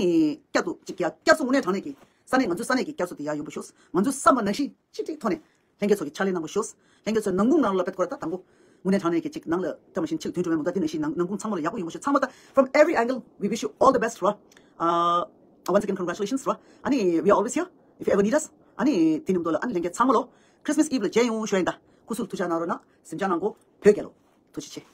བསྐྱར་དུ་ཅིག་ཡ་བསྐྱར་གསོ་དངོས་གནས་དྲང་གནས་ཀྱི་ས་གནས་ང་ཚོའི་ས་གནས་ཀྱི་བསྐྱར་གསོ་དེ་ཡ་ཡོང་པ་ཤོག་ང་ཚོའི་བསམ་པ་ནང་བཞིན་གཅིག་སྒྲིལ་ཐོག་ནས་ལྷན་རྒྱས་ཚོ་གི་ཕྱག་ལས་གནང་པ་ཤོག་ལྷན་རྒྱས་ཚོའི་ནང་ཁུངས་ནང་ལ་དཔེ་སྐོར་ད་དང་པོ་དངོས་གནས་དྲང་གནས་ཀྱི་ཅིག་ནང་ལ་བཀྲ་མ་ཤིང་ཕྱིར་དོན་འགྲོ་བའི་མུ་མཐའ་དེ་ནང་བཞིན་ནང་ནང་ཁུངས་ཚང་མ་ལ་ཡག་པོ་ཡོང་པ་ཤོག་ཚང་མ་ད་from every angle we wish you all the best རོ། Uh, once again congratulations རོ། ཨ་ནི་we are always here if you ever need us. ཨ་ནི་དེ་ནི་མདོ་ལ་ཨ་ནི་ལྷན་རྒྱས་ཚང་མ་ལོ་Christmas Eve ལ་མཇལ་ཡོང་ཞུ་ཡིན་ད། སྐུ་གཟུགས་ཐུགས་ཅག་གནང་རོགས་གནང་། གཟིམ་ཅག་གནང་གོ་བོད་རྒྱལ་ལོ། ཐུགས་རྗེ་ཆེ།